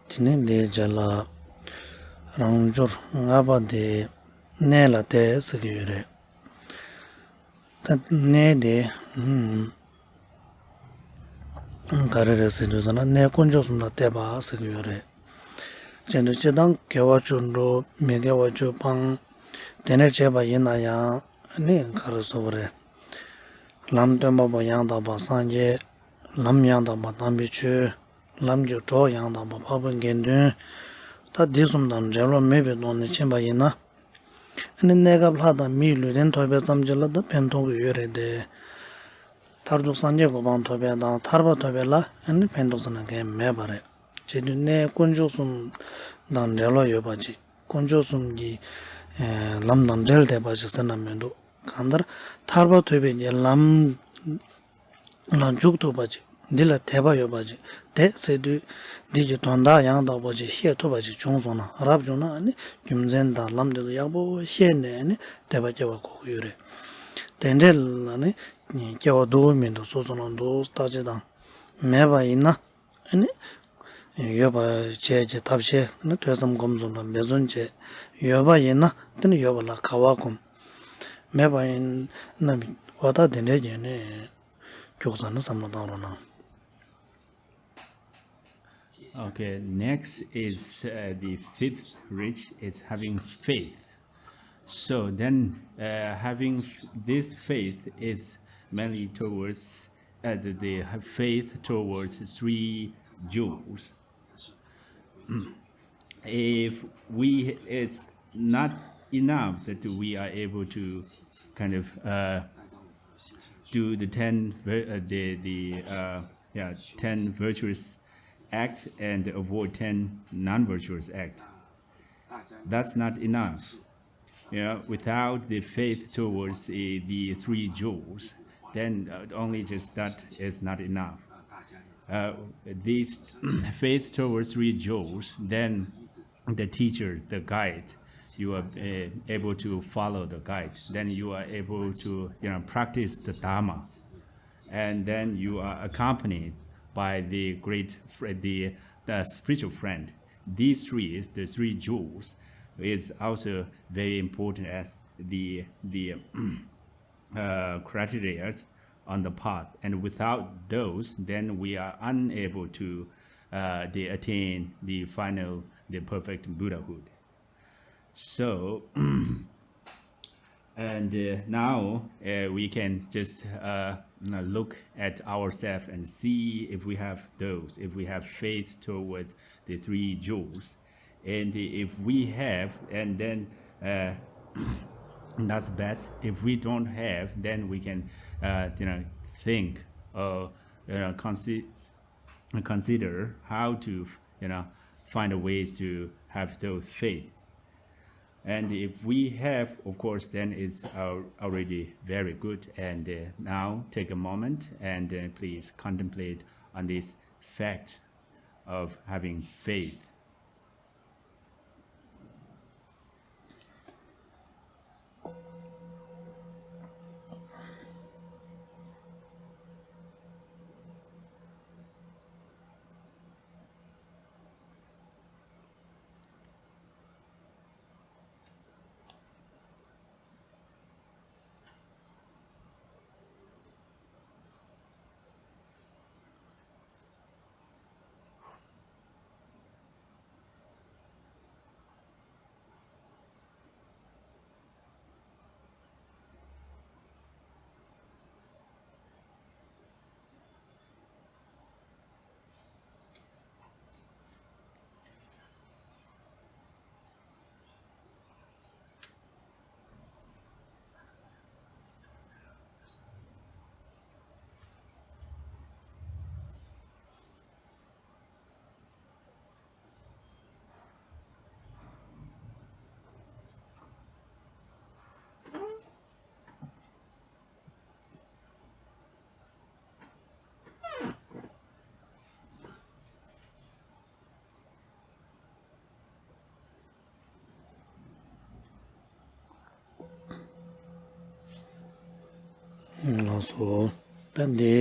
དེ་ནས་འདིའི་རྗེས་ལ་རང་འབྱོར་ལྔ་པ་དེ་གནས་ལ་དད་ཟེར་གྱི་ཡོད་རེད། ད་གནས་དེ་ཨུམ། ག་རེ་རེད་ཟེར་དུས་ཙམ་ན་གནས་དཀོན་མཆོག་གསུམ་ལ་གཏད་པ་ཟེར་གྱི་ཡོད་རེད། བྱས་དུས་སྤྱིར་བཏང་དགེ་བ་བཅུ་འགྲུབ། མི་དགེ་བ་བཅུ་སྤང་། དེ་འདྲ་བྱས་པ་ཡིན་ན་ཡང་ནི་ག་རེ་ཟེར་དགོས་རེད། ལམ་སྟོན་པ་པོ་ཡང་དག་པ་སངས་རྒྱས། ལམ་ཡང་དག་པ་དམ་པའི་ཆོས། ལམ་གྱི་གྲོགས་ཡང་དག་པ་འཕགས་པའི་དགེ་འདུན། ད་འདི་གསུམ་དང་འབྲེལ་བ་མེད་པའི་ཐོག་ནས་ཕྱིན་པ་ཡིན་ན། ཨ་ནི་གནས་སྐབས་ལྷ་དང་མིའི་ལུས་རྟེན་ཐོབ་པའི་ཙམ་ཅིག་ལ་ད་ཕན་ཐོགས་ཀྱི་ཡོད་རེད་དེ། མཐར་ཐུག་སངས་རྒྱས་གོ་འཕང་ཐོབ་པ་དང་ཐར་པ་ཐོབ་པ་ལ་ཨ་ནི་ཕན་ཐོགས་ཟེར་ན་གང་ཡང་མེད་པ་རེད། བྱས་དུས་གནས་དཀོན་མཆོག་གསུམ་དང་འབྲེལ་བ་ཡོད་པ་ཅིག་དཀོན་མཆོག་གསུམ་གྱི་ཨེ་ལམ་དང་འབྲེལ་བསྡད་པ་ཅིག་ཟེར་ན་མི་འདུག་གང་ལྟར་ཐར་པ་ཐོབ་པའི་གི་ལམ་ལ་འཇུག་ཐུབ་པ་ཅིག་འདི་ལ་དད་པ་ཡོད་པ་ཅིག་དད་ཟེར་དུས་འདི་གི་དོན་དག་ཡང་དག་པ་ཅིག་ཤེས་ཐུབ་པ་ཅིག་བྱུང་སོང་ན། རབ་བྱུང་ན་ཨ་ནི་རྒྱུ་མཚན་དང་ལམ་དེ་ཚོ་ཡག་པོ་ཤེས་ནས་ཨ་ནི་དད་པ་སྐྱེ་བ་དགོས་ཀྱི་ཡོད་རེད། དེ་འདྲས་ལ་ནི་སྐྱེ་བ་འདུག་མི་འདུག་སོ་སོ་ལ་འདུག་བརྟག་དཔྱད་དང་མེད་པ་ཡིན་ན། ཨ་ནི་ཡོད་པ་བྱས་ཀྱི་ཐབས་ཤེས་ནི་ཐོས་བསམ་སྒོམ་གསུམ་ལ་འབད་བརྩོན་བྱས། ཡོད་པ་ཡིན་ན་དེ་ནི་ཡོད་པ་ལ་དགའ་བ་སྒོམ། མེད་པ་ཡིན་ན་འོ་ད་དེ་འདྲའི་རྒྱན་ནི་རྒྱུགས་ཙམ་ནི་བསམ་བློ་བཏང་རོགས་གནང་། Okay, next is uh, the fifth rich is having faith. So then, uh, having f- this faith is mainly towards uh, the, the faith towards three jewels. If we, it's not enough that we are able to kind of uh, do the ten, vir- uh, the the uh, yeah, ten virtuous act and avoid ten non-virtuous act. That's not enough. You know, without the faith towards the, the three jewels, then uh, only just that is not enough. Uh, this faith towards three jewels, then the teacher, the guide, you are uh, able to follow the guide. Then you are able to, you know, practice the Dharma. And then you are accompanied by the great, fr- the, the spiritual friend. These three, the three jewels, is also very important as the, the uh, criteria on the path. And without those, then we are unable to uh, the attain the final the perfect Buddhahood. So, and uh, now uh, we can just uh, look at ourselves and see if we have those, if we have faith toward the three jewels. And if we have, and then uh, that's best. If we don't have, then we can, uh, you know, think or, you know, consi- consider how to, you know, find a ways to have those faith. And if we have, of course, then it's al- already very good. And uh, now take a moment and uh, please contemplate on this fact of having faith. ལགས་སོ། ད་འདི་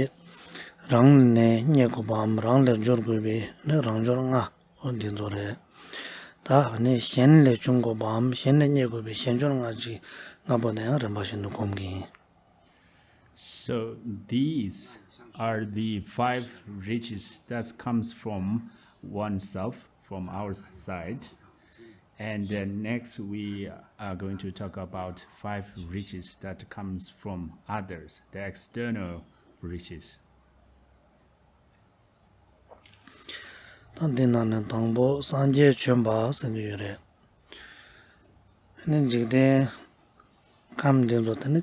རང་ནས་རྙེད་དགོས་པའམ་རང་ལས་སྦྱོར་དགོས་པའི་ནི་རང་སྦྱོར་ལྔ། འོ་འདི་ཚོ་རེད། ད་ནི་གཞན་ལས་འབྱུང་དགོས་པའམ་གཞན་ལས་རྙེད་དགོས་པའི་གཞན་སྦྱོར་ལྔ་ཅིག་ལྔ་པོ་དེ་ཡང་རིམ་པ་བཞིན་དུ་སྒོམ་གྱི་ཡིན། So these are the five riches that comes from oneself, from our side. And then next we are going to talk about five riches that comes from others, the external riches. ད་འདི་ནང་ནས་དང་པོ་སངས་རྒྱས་བྱོན་པ་ཟེར་གྱི་ཡོད་རེད། ཨ་ནི་འཇིག་རྟེན་ཁམས་འདི་ཚོ་དེ་ནི་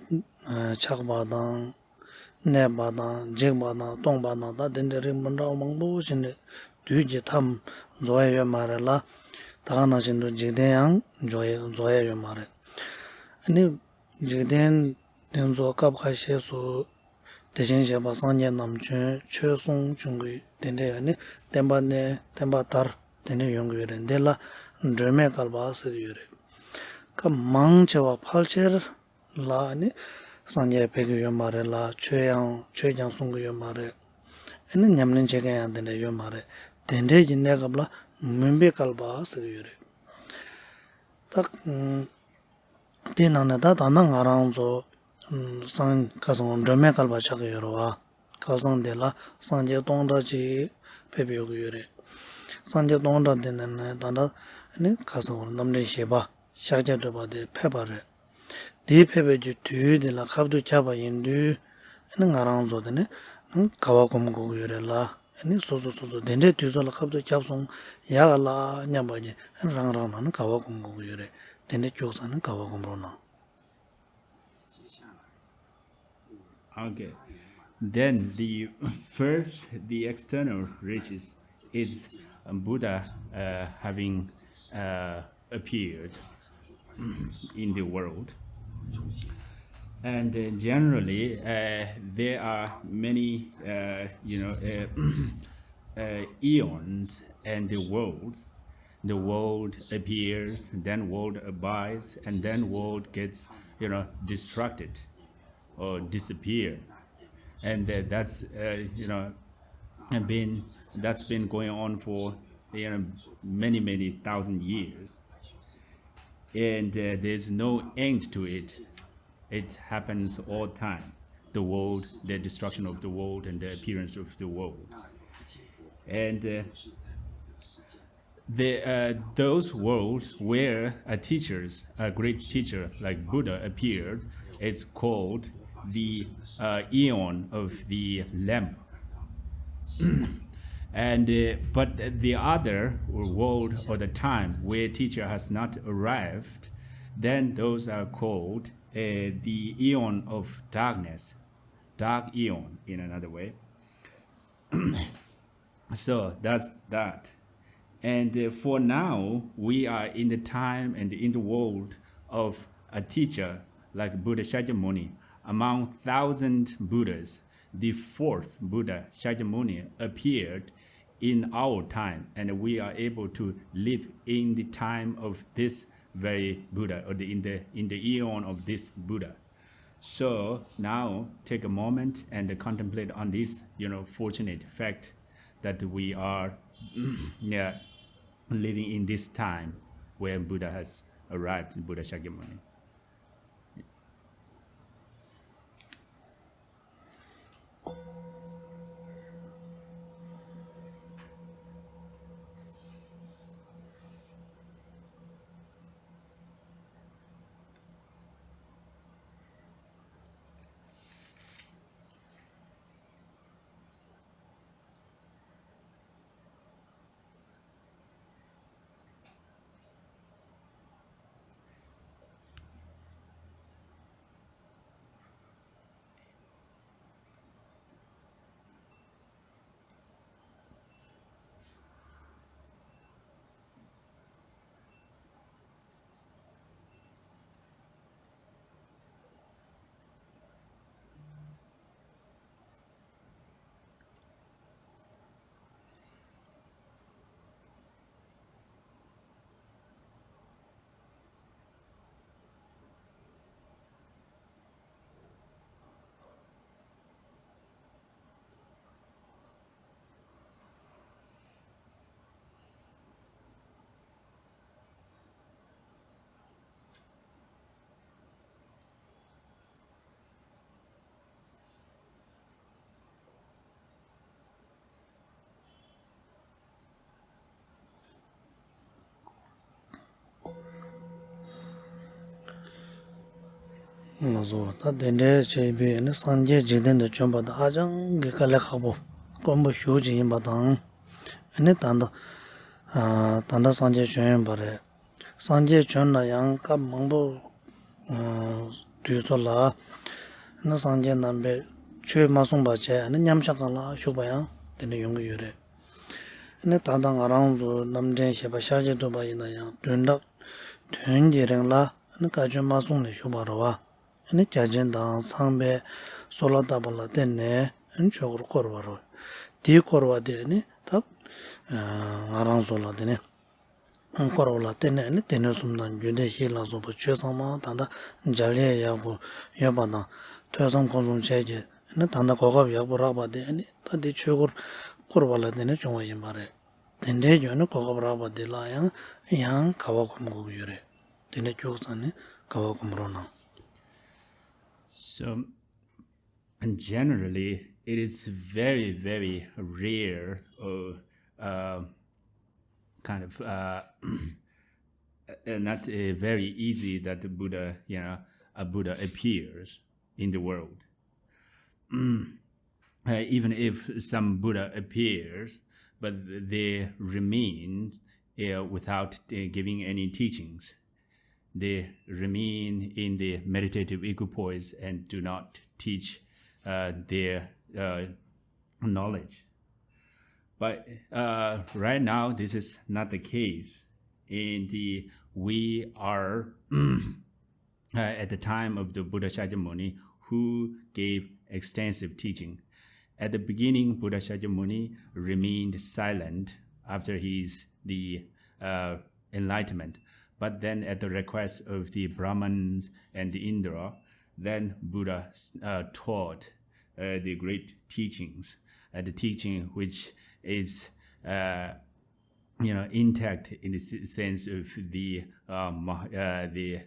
ཆགས་པ་དང་གནས་པ་དང་འཇིག་པ་དང་སྟོང་པ་དང་ད་དེ་འདྲའི་རིགས་མི་འདྲ་བ་མང་པོ་ཞིག་ནས་དུས་ཀྱི་མཐའ་རྫོགས་ཡ་ཡོད་མ་རེད་ལ། ད་ག་ནང་བཞིན་དུ་འཇིག་རྟེན་ཡང་འཇོག་ཡ་རྫོགས་ཡ་ཡོད་མ་རེད། ཨ་ནི་འཇིག་རྟེན་འདི་ཚོ་སྐབས་ཁ་ཤས་སུ་དེ་བཞིན་གཤེགས་པ་སངས་རྒྱས་རྣམས་བྱོན་ཆོས་གསུང་བྱུང་གི་དེ་འདྲའི་ཡང་ནི་བསྟན་པ་གནས་བསྟན་པ་དར་དེ་འདྲ་ཡོང་གི་ཡོད་རེད། འདི་ལ་སྒྲོན་མེ་བསྐལ་པ་ཟེར་གྱི་ཡོད་རེད། སྐབས་མང་ཆེ་བ་ཕལ་ཆེར་ལ་ནི་སངས་རྒྱས་ཕེབས་ཀྱི་ཡོད་མ་རེད་ལ། ཆོས་ཡང་ཆོས་ཀྱང་གསུང་གི་ཡོད་མ་རེད། ཨ་ནི་ཉམས་ལེན་བྱེད་མཁན་ཡང་དེ་འདྲ་ཡོད་མ་རེད། དེ་འདྲའི་གི་གནས་སྐབས་ལ་མུན་པའི་བསྐལ་པ་ཟེར་གྱི་ཡོད་རེད། ད་དེའི་ནང་ནས་ད་ད་ལྟ་ང་རང་ཚོ་སངས་ཁ་སང་སྒྲོན་མེ་བསྐལ་པ་ཆགས་ཀྱི་ཡོད་རེད་བ། བསྐལ་བཟང་དེ་ལ་སངས་རྒྱས་སྟོང་ཕྲག་གཅིག་ཕེབས་ཡོང་གི་ཡོད་རེད། སངས་རྒྱས་སྟོང་ཕྲག་དེ་ནང་ནས་ད་ལྟ་ནི་ཁ་སང་རྣམ་འདྲེན་བཞི་པ་ཤཱཀྱ་ཐུབ་པ་དེ་ཕེབས་པ་རེད། དེ་ཕེབས་པའི་གི་དུས་དེ་ལ་ཁ་ཐུག་བརྒྱབ་པ་ཡིན་དུས་ནི་ང་རང་ཚོ་དེ་ནི་དགའ་བ་སྒོམ་དགོས་ཀྱི་ཡོད་རེད་ལ། ཨ་ནི་སོ་སོ་སོ་སོ་དེ་འདྲའི་དུས་ཚོད་ལ་ཁ་ཐུག་བརྒྱབ་སོང་ཡག་ག་ལ་སྙམ་པ་ཉིད་རང་རང་ནང་ནས་དགའ་བ་སྒོམ་དགོས་ཀྱི་ཡོད་རེད། དེ་འདྲའི་སྐྱུག་ཚང་ནས་དགའ་བ་སྒོམ་རོགས་གནང་། Okay. Then the first, the external riches is Buddha uh, having uh, appeared in the world. And uh, generally, uh, there are many, uh, you know, uh, uh, eons and the worlds. The world appears, then world abides, and then world gets, you know, destructed or disappear. And uh, that's, uh, you know, been that's been going on for, you know, many, many thousand years. And uh, there's no end to it. It happens all time. The world, the destruction of the world, and the appearance of the world. And uh, The, uh, those worlds where a teachers, a great teacher like Buddha appeared, is called the, uh, Eon of the Lamp. And, uh, but the other world or the time where teacher has not arrived, then those are called, uh, the Eon of Darkness, Dark Eon, in another way. So that's that. And, uh, for now, we are in the time and in the world of a teacher like Buddha Shakyamuni. Among thousand Buddhas, the fourth Buddha Shakyamuni appeared in our time, and we are able to live in the time of this very Buddha, or the, in the, in the eon of this Buddha. So now take a moment and contemplate on this, you know, fortunate fact that we are, yeah, living in this time where Buddha has arrived, Buddha Shakyamuni. ལགས་སོ། ད་དེ་འདྲའི་བྱས་པའི་ནི་སངས་རྒྱས་འཇིག་རྟེན་དུ་བྱོན་པ་དང་ཧ་ཅང་གི་དཀའ་ལས་ཁག་པོ་དཀོན་པོ་ཞེ་པོ་ཅིག་ཡིན་པ་དང་། ཨ་ནི་ད་ལྟ་ཨ་ད་ལྟ་སངས་རྒྱས་བྱོན་ཡོད་པ་རེད། སངས་རྒྱས་བྱོན་ན་ཡང་སྐབས་མང་པོ་ཨ་དུས་སུ་ལ་ནི་སངས་རྒྱས་རྣམ་པས་ཆོས་མ་གསུངས་པ་བྱས་ནི་མཉམ་གཞག་སྒང་ལ་བཞུགས་པ་ཡང་དེ་འདྲ་ཡོང་གི་ཡོད་རེད། ནི་ད་ལྟ་ང་རང་ཚོ་རྣམ་འདྲེན་ཞེས་པ་ཤཱཀྱ་ཐུབ་པ་ཡིན་ན་ཡང་བདུན་ཕྲག་བདུན་གྱི་རིང་ལ་ནི་བཀའ་ཆོས་མ་གསུངས་ནས་བཞུགས་པ་རེད་བ། ནི་བརྒྱ་བྱིན་དང་ཚངས་པས་གསོལ་བ་བཏབ་པ་ལ་བརྟེན་ནས་ཆོས་འཁོར་བསྐོར་བ་རེད། དེའི་བསྐོར་བ་དེ་ནི་ད་ང་རང་ཚོ་ལ་དེ་ནི་བསྐོར་བ་ལ་བརྟེན་ནས་ནི་སྡེ་སྣོད་གསུམ་དང་རྒྱུད་སྡེ་བཞི་ལ་སོགས་པ་ཆོས་ཚང་མ་ད་ལྟ་མཇལ་ཡས་ཡག་པོ་ཡོད་པ་དང་ཐོས་བསམ་སྒོམ་གསུམ་བྱས་ཀྱི་ནི་ད་ལྟ་གོ་སྐབས་ཡག་པོ་རག་པ་དེ་ནི་ད་དེ་ཆོས་འཁོར་བསྐོར་བ་ལ་བརྟེན་ནས་བྱུང་བ་ཡིན་པ་རེད། དེ་འདྲའི་རྒྱུ་ནི་གོ་སྐབས་རག་པ་འདི་ལ་ཡང་ཡང་དགའ་བ་སྒོམ་དགོས་ཀྱི་ཡོད་རེད། དེ་འདྲ་སྐྱུག་ཙང་ནི་དགའ་བ་སྒོམ་རོགས་གནང་། So, and generally, it is very, very rare or, uh, kind of, uh, uh, not, uh, very easy that the Buddha, you know, a Buddha appears in the world. Uh, even if some Buddha appears, but they remain, uh, without, uh, giving any teachings. They remain in the meditative equipoise and do not teach, uh, their, uh, knowledge. But, uh, right now, this is not the case. And the, we are uh, at the time of the Buddha Shakyamuni, who gave extensive teaching. At the beginning, Buddha Shakyamuni remained silent after his the, uh, enlightenment. But then, at the request of the Brahmins and the Indra, then Buddha, uh, taught, uh, the great teachings, uh, the teaching which is, uh, you know, intact in the s- sense of the, uh, Mah- uh, the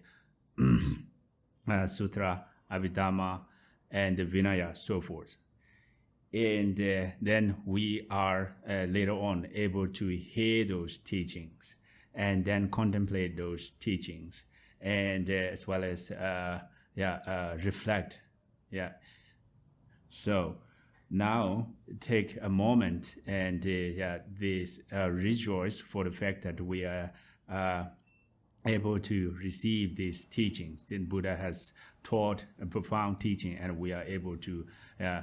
uh, Sutra, Abhidhamma, and the Vinaya, so forth. And uh, then we are uh, later on able to hear those teachings and then contemplate those teachings and uh, as well as uh, yeah, uh, reflect. Yeah. So now take a moment and uh, yeah, this uh, rejoice for the fact that we are uh, able to receive these teachings. Then Buddha has taught a profound teaching, and we are able to uh,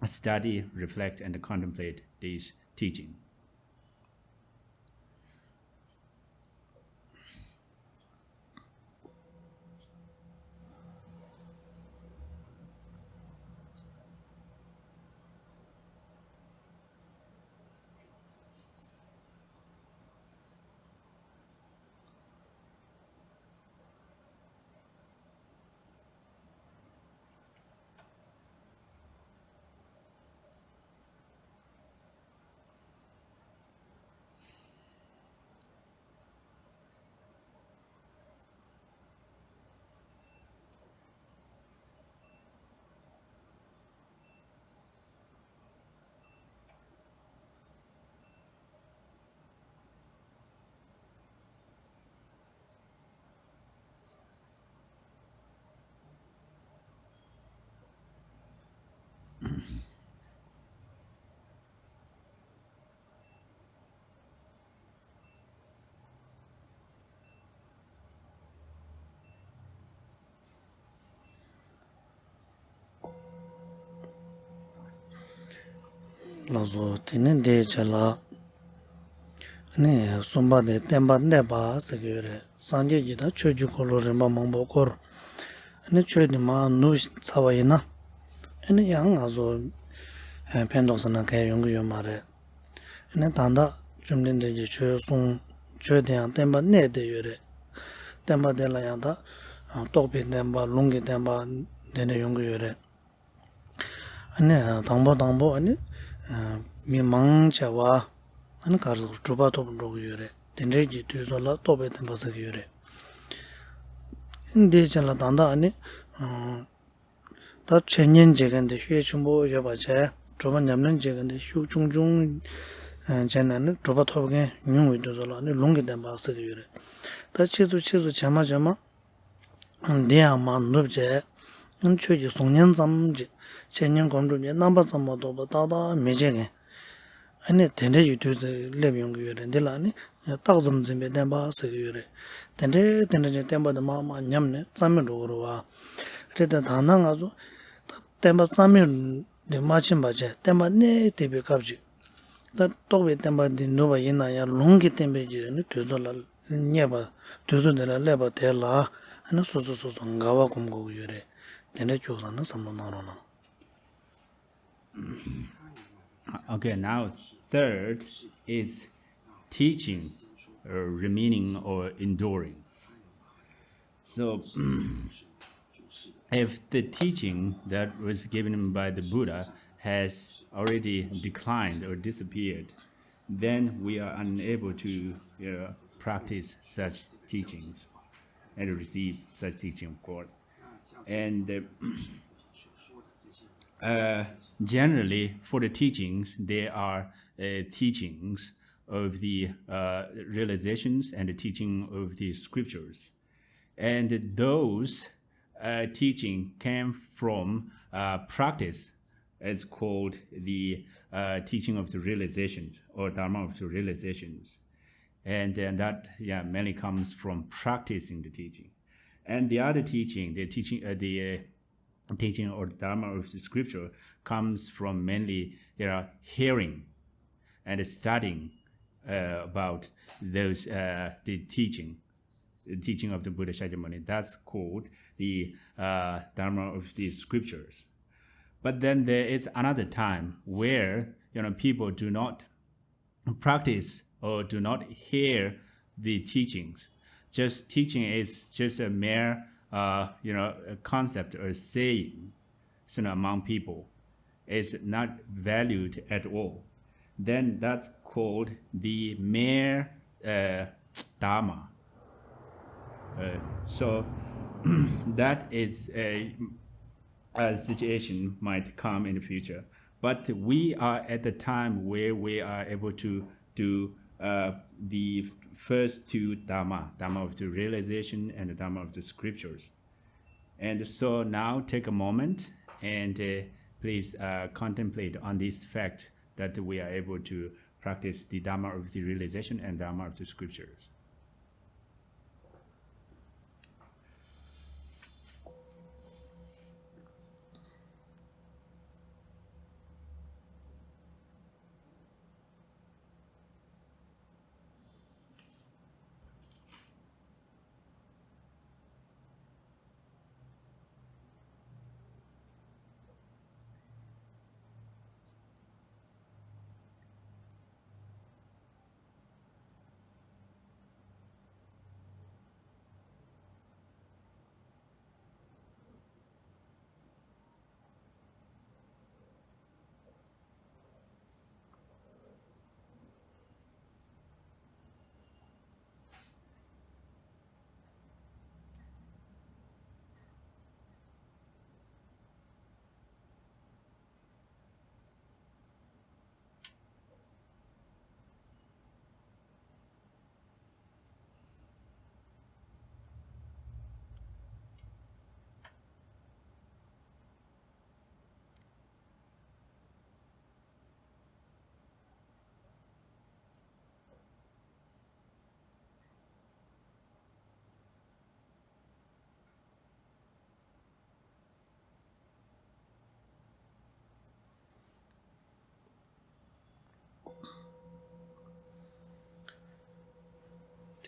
study, reflect, and contemplate these teachings. ལགས་སོ། དེ་ནས་འདིའི་རྗེས་ལ། ཨ་ནི་གསུམ་པ་དེ་བསྟན་པ་གནས་པ་ཟེར་གྱི་ཡོད་རེད། སངས་རྒྱས་ཀྱིས་ད་ཆོས་ཀྱི་འཁོར་ལོ་རིམ་པ་མང་པོ་བསྐོར། ཨ་ནི་ཆོས་དེ་མར་ནུབ་ཚར་བ་ཡིན་ན། ཨ་ནི་ཡང་ང་ཚོ་ཕན་ཐོགས་ཟེར་ན་གང་ཡང་ཡོང་གི་ཡོད་མ་རེད། ཨ་ནི་ད་ལྟ་བཅོམ་ལྡན་འདས་ཀྱིས་ཆོས་གསུངས། ཆོས་དེ་ཡང་བསྟན་པ་གནས་བསྡད་ཡོད་རེད། བསྟན་པ་དེ་ལ་ཡང་ད་རྟོགས་པའི་བསྟན་པ། ལུང་གི་བསྟན་པ། དེ་འདྲ་ཡོང་གི་ཡོད་རེད། ཨ་ནི་དང་པོ་དང་པོ་ཨ་ནི་མི་མང་ཆེ་བ་ཨ་ནི་ག་རེ་ཟེར། གྲུབ་པ་ཐོབ་འགྲོ་གི་ཡོད་རེད། དེ་འདྲའི་གི་དུས་ཚོད་ལ་རྟོགས་པའི་བསྟན་པ་ཟེར་གི་ཡོད་རེད། འདིའི་རྗེས་ལ་ད་ལྟ་ཨ་ནི་ད་འཆད་ཉན་བྱེད་མཁན་དེ་ཤུགས་ཆེན་པོ་ཡོད་པ་བྱས། གྲུབ་པ་ཉམས་ལེན་བྱེད་མཁན་དེ་ཤུགས་ཆུང་ཆུང་བྱས་ནས་ནི་གྲུབ་པ་ཐོབ་མཁན་ཉུང་བའི་དུས་ཚོད་ལ་ནི་ལུང་གི་བསྟན་པ་ཟེར་གྱི་ཡོད་རེད། ད་ཕྱིས་སུ་ཕྱིས་སུ་བྱས་མ་བྱས་མ། འདི་ཡང་མར་ནུབ་བྱས། ཆོས་ཀྱི་གསུང་ཉན་ཙམ་གྱིས། འཆད་ཉན་སྒོམ་སྒྲུབ་ཀྱི་རྣམ་པ་ཙམ་མ་གཏོགས་པ་ཏག་ཏག་མི་བྱེད་མཁན། ཨ་ནི་དེ་འདྲ་ཡི་དུས་སུ་སླེབས་ཡོང་གི་ཡོད་རེད། འདི་ལ་ནི་རྟགས་ཙམ་འཛིན་པའི་བསྟན་པ་ཟེར་གྱི་ཡོད་རེད། དེ་འདྲའི་དེ་འདྲ་ཅན་བསྟན་པ་དེ་མར་མར་ཉམས་ནས་རྩ་མེད་འགྲོ་གི་རེད་བ། རེད་དེ་ད་ལྟ་ང་ཚོ་ད་བསྟན་པ་རྩ་མེད་དེ་མ་ཕྱིན་པ་བྱས། བསྟན་པ་གནས་བསྡད་པའི་སྐབས་ཅིག་ད་རྟོགས་པའི་བསྟན་པ་འདི་ནུབ་པ་ཡིན་ན་ཡང་། ལུང་གི་བསྟན་པའི་རྗེས་ནི་དུས་ཚོད་ལ་སླེབས་པ། དུས་ཚོད་འདི་ལ་སླེབས་པ་དེ་ལ་ཨ་ནི་སོ་སོ་སོ་སོ་དགའ་བ་སྒོམ་དགོས་ཀྱི་ཡོད་རེད། དེ་འདྲ་སྐྱོ་བསམ་ན་བསམ་བློ་གནང་རོགས་གནང་། Okay, now third is teaching, uh, remaining or enduring. So, if the teaching that was given by the Buddha has already declined or disappeared, then we are unable to, you know, practice such teachings and receive such teaching, of course. And uh, uh, generally, for the teachings, they are uh, teachings of the uh, realizations and the teaching of the scriptures. And those uh, teaching came from uh, practice. It's called the uh, teaching of the realizations or Dharma of the realizations. And, and that, yeah, mainly comes from practicing the teaching. And the other teaching, the teaching, uh, the uh, teaching or the Dharma of the scripture comes from mainly, you know, hearing and studying uh, about those uh, the teaching, the teaching of the Buddha Shakyamuni. That's called the uh, Dharma of the scriptures. But then there is another time where, you know, people do not practice or do not hear the teachings. Just teaching is just a mere, uh, you know, a concept or saying, you know, among people. It's not valued at all. Then that's called the mere uh, dharma. Uh, so that is a uh, situation might come in the future. But we are at the time where we are able to do uh, the first two Dharma, Dharma of the realization and the Dharma of the scriptures. And so now take a moment and uh, please uh, contemplate on this fact that we are able to practice the Dharma of the realization and Dharma of the scriptures.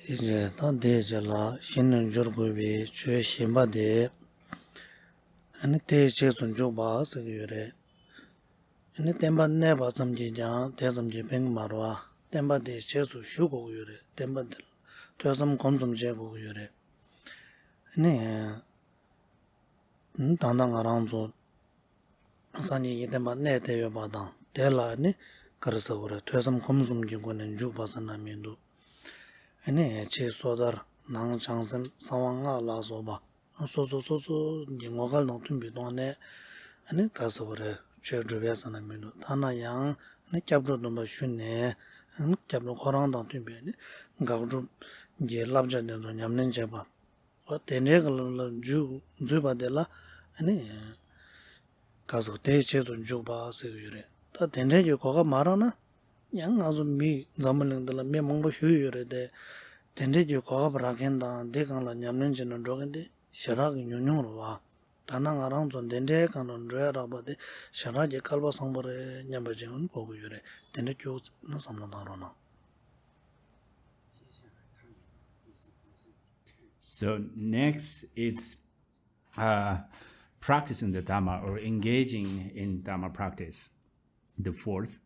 དེའི་རྗེས་ད་དེའི་རྗེས་ལ་གཞི་ནས་འཇུག་དགོས་པའི་ཆོས་གཞན་པ་དེ། ཨ་ནི་དེའི་རྗེས་སུ་འཇུག་པ་ཟེར་གྱི་ཡོད་རེད། ཨ་ནི་བསྟན་པ་གནས་པ་ཙམ་གྱིས་ཀྱང་དེ་ཙམ་གྱིས་ཕན་གྱི་མ་རེད་བ། བསྟན་པ་དེའི་རྗེས་སུ་ཞུགས་དགོས་ཀྱི་ཡོད་རེད། བསྟན་པ་དེ་ལ་ཐོས་བསམ་སྒོམ་གསུམ་བྱེད་དགོས་ཀྱི་ཡོད་རེད། ཨ་ནི། ད་ལྟ་ང་རང་ཚོ་སངས་རྒྱས་ཀྱི་བསྟན་པ་གནས་བསྡད་ཡོད་པ་དང་དེ་ལ་ནི་ག་རེ་ཟེར་དགོས་རེད། ཐོས་བསམ་སྒོམ་གསུམ་གྱི་སྒོ་ནས་འཇུག་པ་ཟེར་ན་མི་འདུག་ཨ་ནི་ཕྱི་སོ་ཐར་ནང་བྱང་སེམས་གསང་བ་སྔགས་ལ་སོགས་པ་སོ་སོ་སོ་སོ་གི་ངོ་སྐལ་དང་མཐུན་པའི་ཐོག་ནས་ཨ་ནི་ག་རེ་ཟེར་དགོས་རེད། ཆོས་སྒྲུབ་པ་ཟེར་ན་མི་འདུག་ཐ་ན་ཡང་ཨ་ནི་སྐྱབས་འགྲོ་སྡོམ་པ་ཞུས་ནས་ཨ་ནི་སྐྱབས་འགྲོ་ཁོ་རང་དང་མཐུན་པའི་ནི་དགག་སྒྲུབ་ཀྱི་བསླབ་བྱ་དེ་ཚོ་ཉམས་ལེན་བྱེད་པ། འོ་དེ་འདྲའི་གི་ལ་ལ་འཇུག་འཛུད་པ་དེ་ལ་ཨ་ནི་ག་ཟེར་དེའི་རྗེས་སུ་འཇུག་པ་ཟེར་གྱི་ཡོད་རེད། ད་དེ་འདྲའི་གི་གོ་སྐབས་མ་རག་ན་ཡང་ང་ཚོ་མི་འཛམ་བུ་གླིང་འདི་ལ་མི་མང་པོ་ཞིག་ཡོད་རེད་དེ། དེ་འདྲའི་གི་གོ་སྐབས་རག་མཁན་དང་དེ་སྒང་ལ་ཉམས་ལེན་བྱས་ནས་འགྲོ་མཁན་དེ་ཞེ་དྲག་གི་ཉུང་ཉུང་རེད་བ། ད་ནང་ང་རང་ཚོ་འདི་འདྲའི་སྒང་ལ་འགྲོ་ཡ་རག་པ་དེ་ཞེ་དྲག་གི་སྐལ་པ་བཟང་པོ་རེད་སྙམ་པ་ཅིག་གོ་གི་ཡོད་རེད། དེ་འདྲ་སྐྱོ་ཙམ་ན་བསམ་བློ་བཏང་རོགས་གནང་། So next is uh, practicing the Dharma or engaging in Dharma practice, the fourth.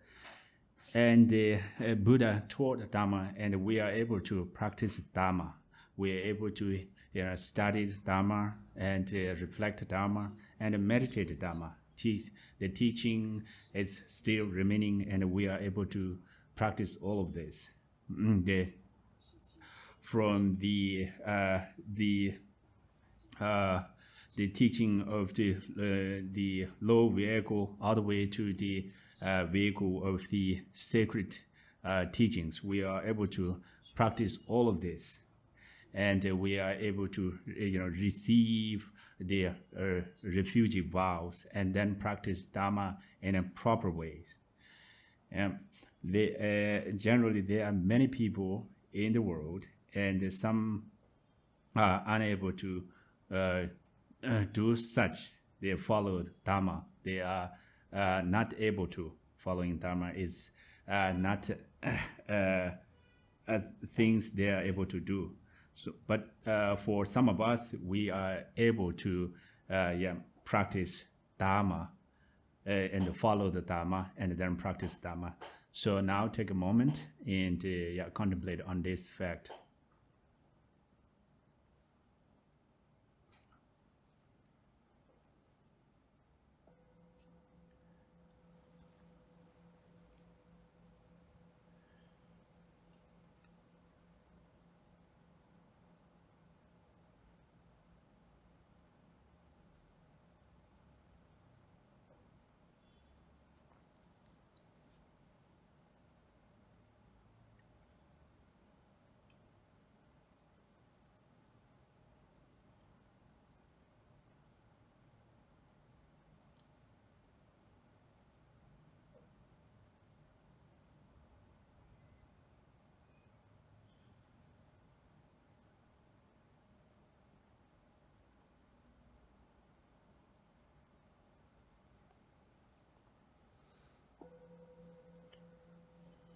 And the uh, Buddha taught Dharma, and we are able to practice Dharma. We are able to you know, study Dharma and uh, reflect Dharma and meditate Dharma. Teach, the teaching is still remaining, and we are able to practice all of this. Mm, the, from the uh, the uh, the teaching of the uh, the low vehicle all the way to the uh, vehicle of the sacred uh, teachings. We are able to practice all of this, and uh, we are able to uh, you know receive the uh, refugee vows and then practice Dharma in a proper way. And they, uh, generally, there are many people in the world, and some are unable to uh, uh, do such. They follow Dharma. They are uh, not able to following Dharma is uh, not uh, uh, things they are able to do. So, but uh, for some of us, we are able to uh, yeah, practice Dharma uh, and follow the Dharma and then practice Dharma. So now take a moment and uh, yeah, contemplate on this fact.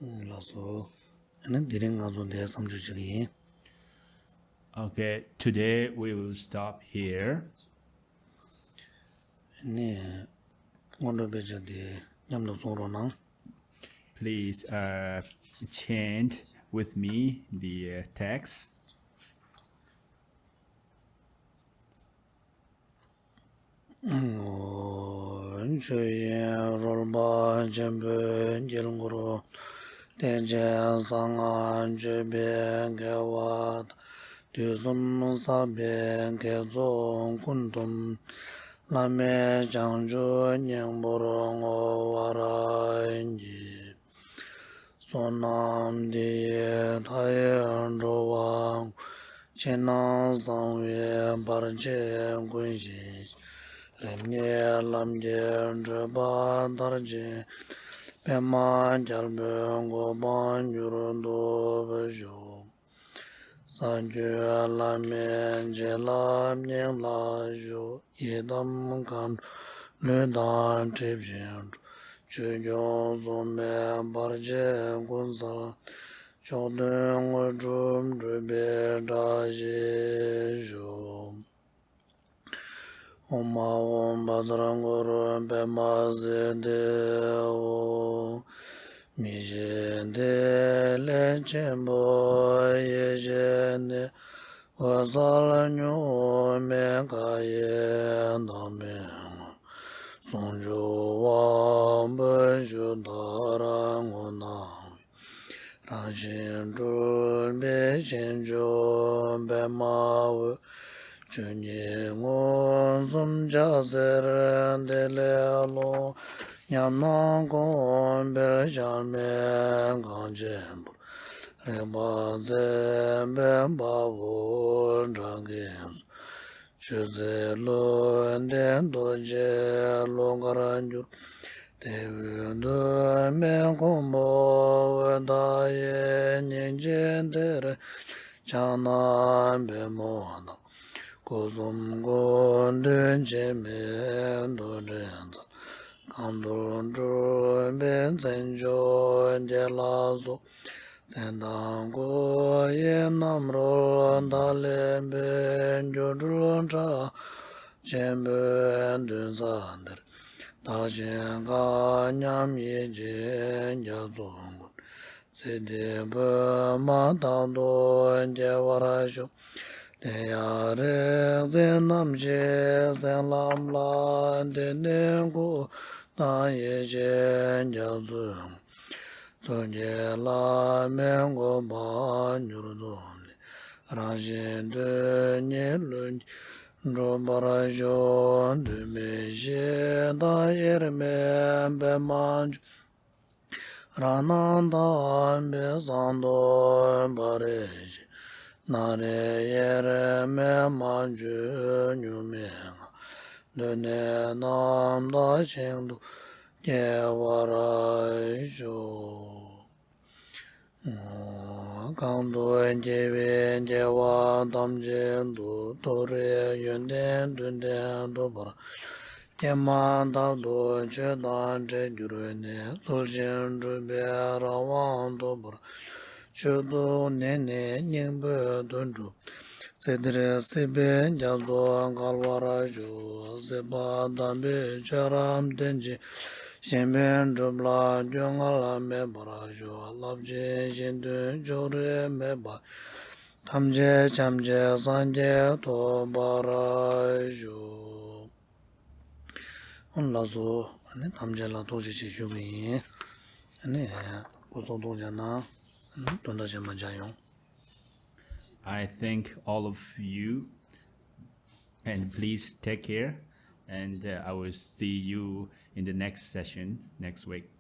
ལགས་སོ། ཨ་ནི་དེ་རིང་ང་ཚོ་འདིར་མཚམས་འཇོག་བྱེད་ཀྱི་ཡིན། Okay, today we will stop here. ཨ་ནི་སྔོན་འགྲོ་དཔེ་ཆ་དེ་མཉམ་དུ་གསུང་རོགས་གནང་། Please, uh, chant with me the, uh, text. ཆོས་དབྱིངས་རོལ་པ་ཆེན་པོའི་དཀྱིལ་འཁོར། བརྟན་ཅིང་གསང་སྔགས་སྤྱོད་པའི་དགེ་བ་དང་། དུས་གསུམ་བསགས་པའི་དགེ་ཚོགས་ཀུན་ཐོབ། བླ་མེད་བྱང་ཆུབ་སྙིང་པོར་བསྔོ་བར་བགྱི། བསོད་ནམས་འདི་ཡིས་མཐའ་ཡས་འགྲོ་བ་ཀུན། ཕྱི་ནང་གསང་བའི་བར་ཆད་ཀུན་ཞི། རིམ་གཉིས་ལམ་གྱི་བགྲོད་པ་མཐར་ཕྱིན། པདྨ་རྒྱལ་པོའི་གོ་འཕང་མྱུར་ཐོབ་ཤོག། ས་བཅུའི་བླ་མའི་བྱིན་རླབས་སྙིང་ལ་ཞུགས། ཡི་དམ་མཁའ་འགྲོ་ལུས་དང་འཁྲིལ་ཞིང་འགྲོ། ཆོས་སྐྱོང་སྲུང་མའི་བར་ཆད་ཀུན་སེལ། མཆོག་ཐུན་དངོས་གྲུབ་འགྲུབ་པའི་བཀྲ་ཤིས་ཤོག། ཨོཾ་ཨཱཿཧཱུྃ་བཛྲ་གུ་རུ་པདྨ་སིདྡྷི་ཧཱུྃ། མི་ཤིགས་ཐིག་ལེ་ཆེན་པོ་ཡེ་ཤེས་ནི། འོད་གསལ་གཉུག་མའི་མཁའ་ཡི་མཐའ་མི་མངོན། ཟུང་འཇུག་དབང་པོའི་ཆུ་ལྟར་ངོ་སྣང་བའི། རང་བཞིན་སྤྲུལ་པའི་ཞིང་བཅུ་པདྨ་འོད། ཆོས་ཉིད་མངོན་སུམ་འཇའ་ཟེར་ཐིག་ལེ་ཀློང་། ཉམས་སྣང་སྒོམ་པའི་གཞལ་མེད་གངས་ཅན་པོར། རིག་པ་འཛིན་པའི་དཔའ་བོ་སྒྲ་སྐད་སོགས། ཆོས་མཛད་ལུང་བསྟན་རྡོ་རྗེའི་ཀློང་ཀར་གྱུར། དེ་འོད་དུ་མའི་གོང་བུ་འོད་མཐའ་ཡས། སྙིང་རྗེའི་གཏེར་ཕྱག་ན་པདྨོ་དང་། སྐུ་གསུམ་ཀུན་འདུས་འཆི་མེད་རྡོ་རྗེའི་རྩལ། གང་འདུལ་སྤྲུལ་པའི་མཚན་མཆོག་བརྒྱད་ལ་སོགས། མཚན་དང་སྐུ་ཡི་རྣམ་རོལ་མཐའ་ཀླས་པའི། སྒྱུ་འཕྲུལ་དྲྭ་ཆེན་པོའི་མདུན་ས་འདིར། བདག་གཞན་མཁའ་མཉམ་ཡིད་ཀྱི་རྒྱ་མཚོ་ཀུན། ཚེ་འདིའི་པདྨ་རྟག་ཏུ་སྐྱེ་བར་ཤོག། དེ་ཡང་རིག་འཛིན་རྣམ་བཞིའི་སེམས་ལམ་ལ། དེ་ནས་སྐུ་དང་ཡེ་ཤེས་རྒྱ་མཚོའི་ངོས། མཚོ་སྐྱེས་བླ་མའི་གོ་འཕང་མྱུར་ཐོབ་ནས། རང་བཞིན་དོན་གཉིས་ལྷུན་གྱིས་གྲུབ་པར་ཤོག། གདོད་མའི་གཞི་དང་དབྱེར་མེད་པདྨ་འབྱུང་། རང་སྣང་དམ་པའི་ཟངས་མདོག་དཔལ་རི་བཞིན། སྣང་རིག་དབྱེར་མེད་མ་བཅོས་གཉུག་མའི་ངང་། གདོད་ནས་རྣམ་དག་ཞིང་དུ་སྐྱེ་བར་ཤོག། གང་དུ་སྐྱེ་བའི་སྐྱེ་བ་ཐམས་ཅད་དུ། མཐོ་རིས་ཡོན་ཏན་མཐུ་ལྡན་ཐོབ་པར། སྐྱེས་མ་ཐག་ཏུ་ཆོས་དང་འདྲེས་གྱུར་ནས། ཚུལ་བཞིན་སྒྲུབ་པའི་རང་དབང་ཐོབ་པར། ཆོས་ཐོབ་ནས་ནི་སྙིང་པོའི་དོན་གྲུབ། ཚེ་འདིར་སྲིད་པའི་རྒྱ་མཚོ་བརྒལ་བར་ཤོག། སྲིད་པ་དམ་པའི་ཆོས་རབ་བརྟན་ཅིང་གཞན་ཕན་སྒྲུབ་ལ་སྐྱོ་ངལ་མེད་པར་ཤོག། རླབས་ཆེན་གཞན་དོན་ཕྱོགས་རིས་མེད་པ། ཐམས་ཅད་བྱམས་བརྩེའི་སངས་རྒྱས་ཐོབ་པར་ཤོག། ལགས་སོ། ཨ་ནི་ཐམས་ཅད་ལ་ཐུགས་རྗེ་ཆེ་ཞུ་གི་ཡིན། ཨ་ནི་སྐུ་གསུང་ཐུགས་རྗེ་གནང་། ཨ་ནི་དོན་དག་གཞན་པ་མཇལ་ཡོང་། I thank all of you, and please take care, and, uh, I will see you in the next session next week.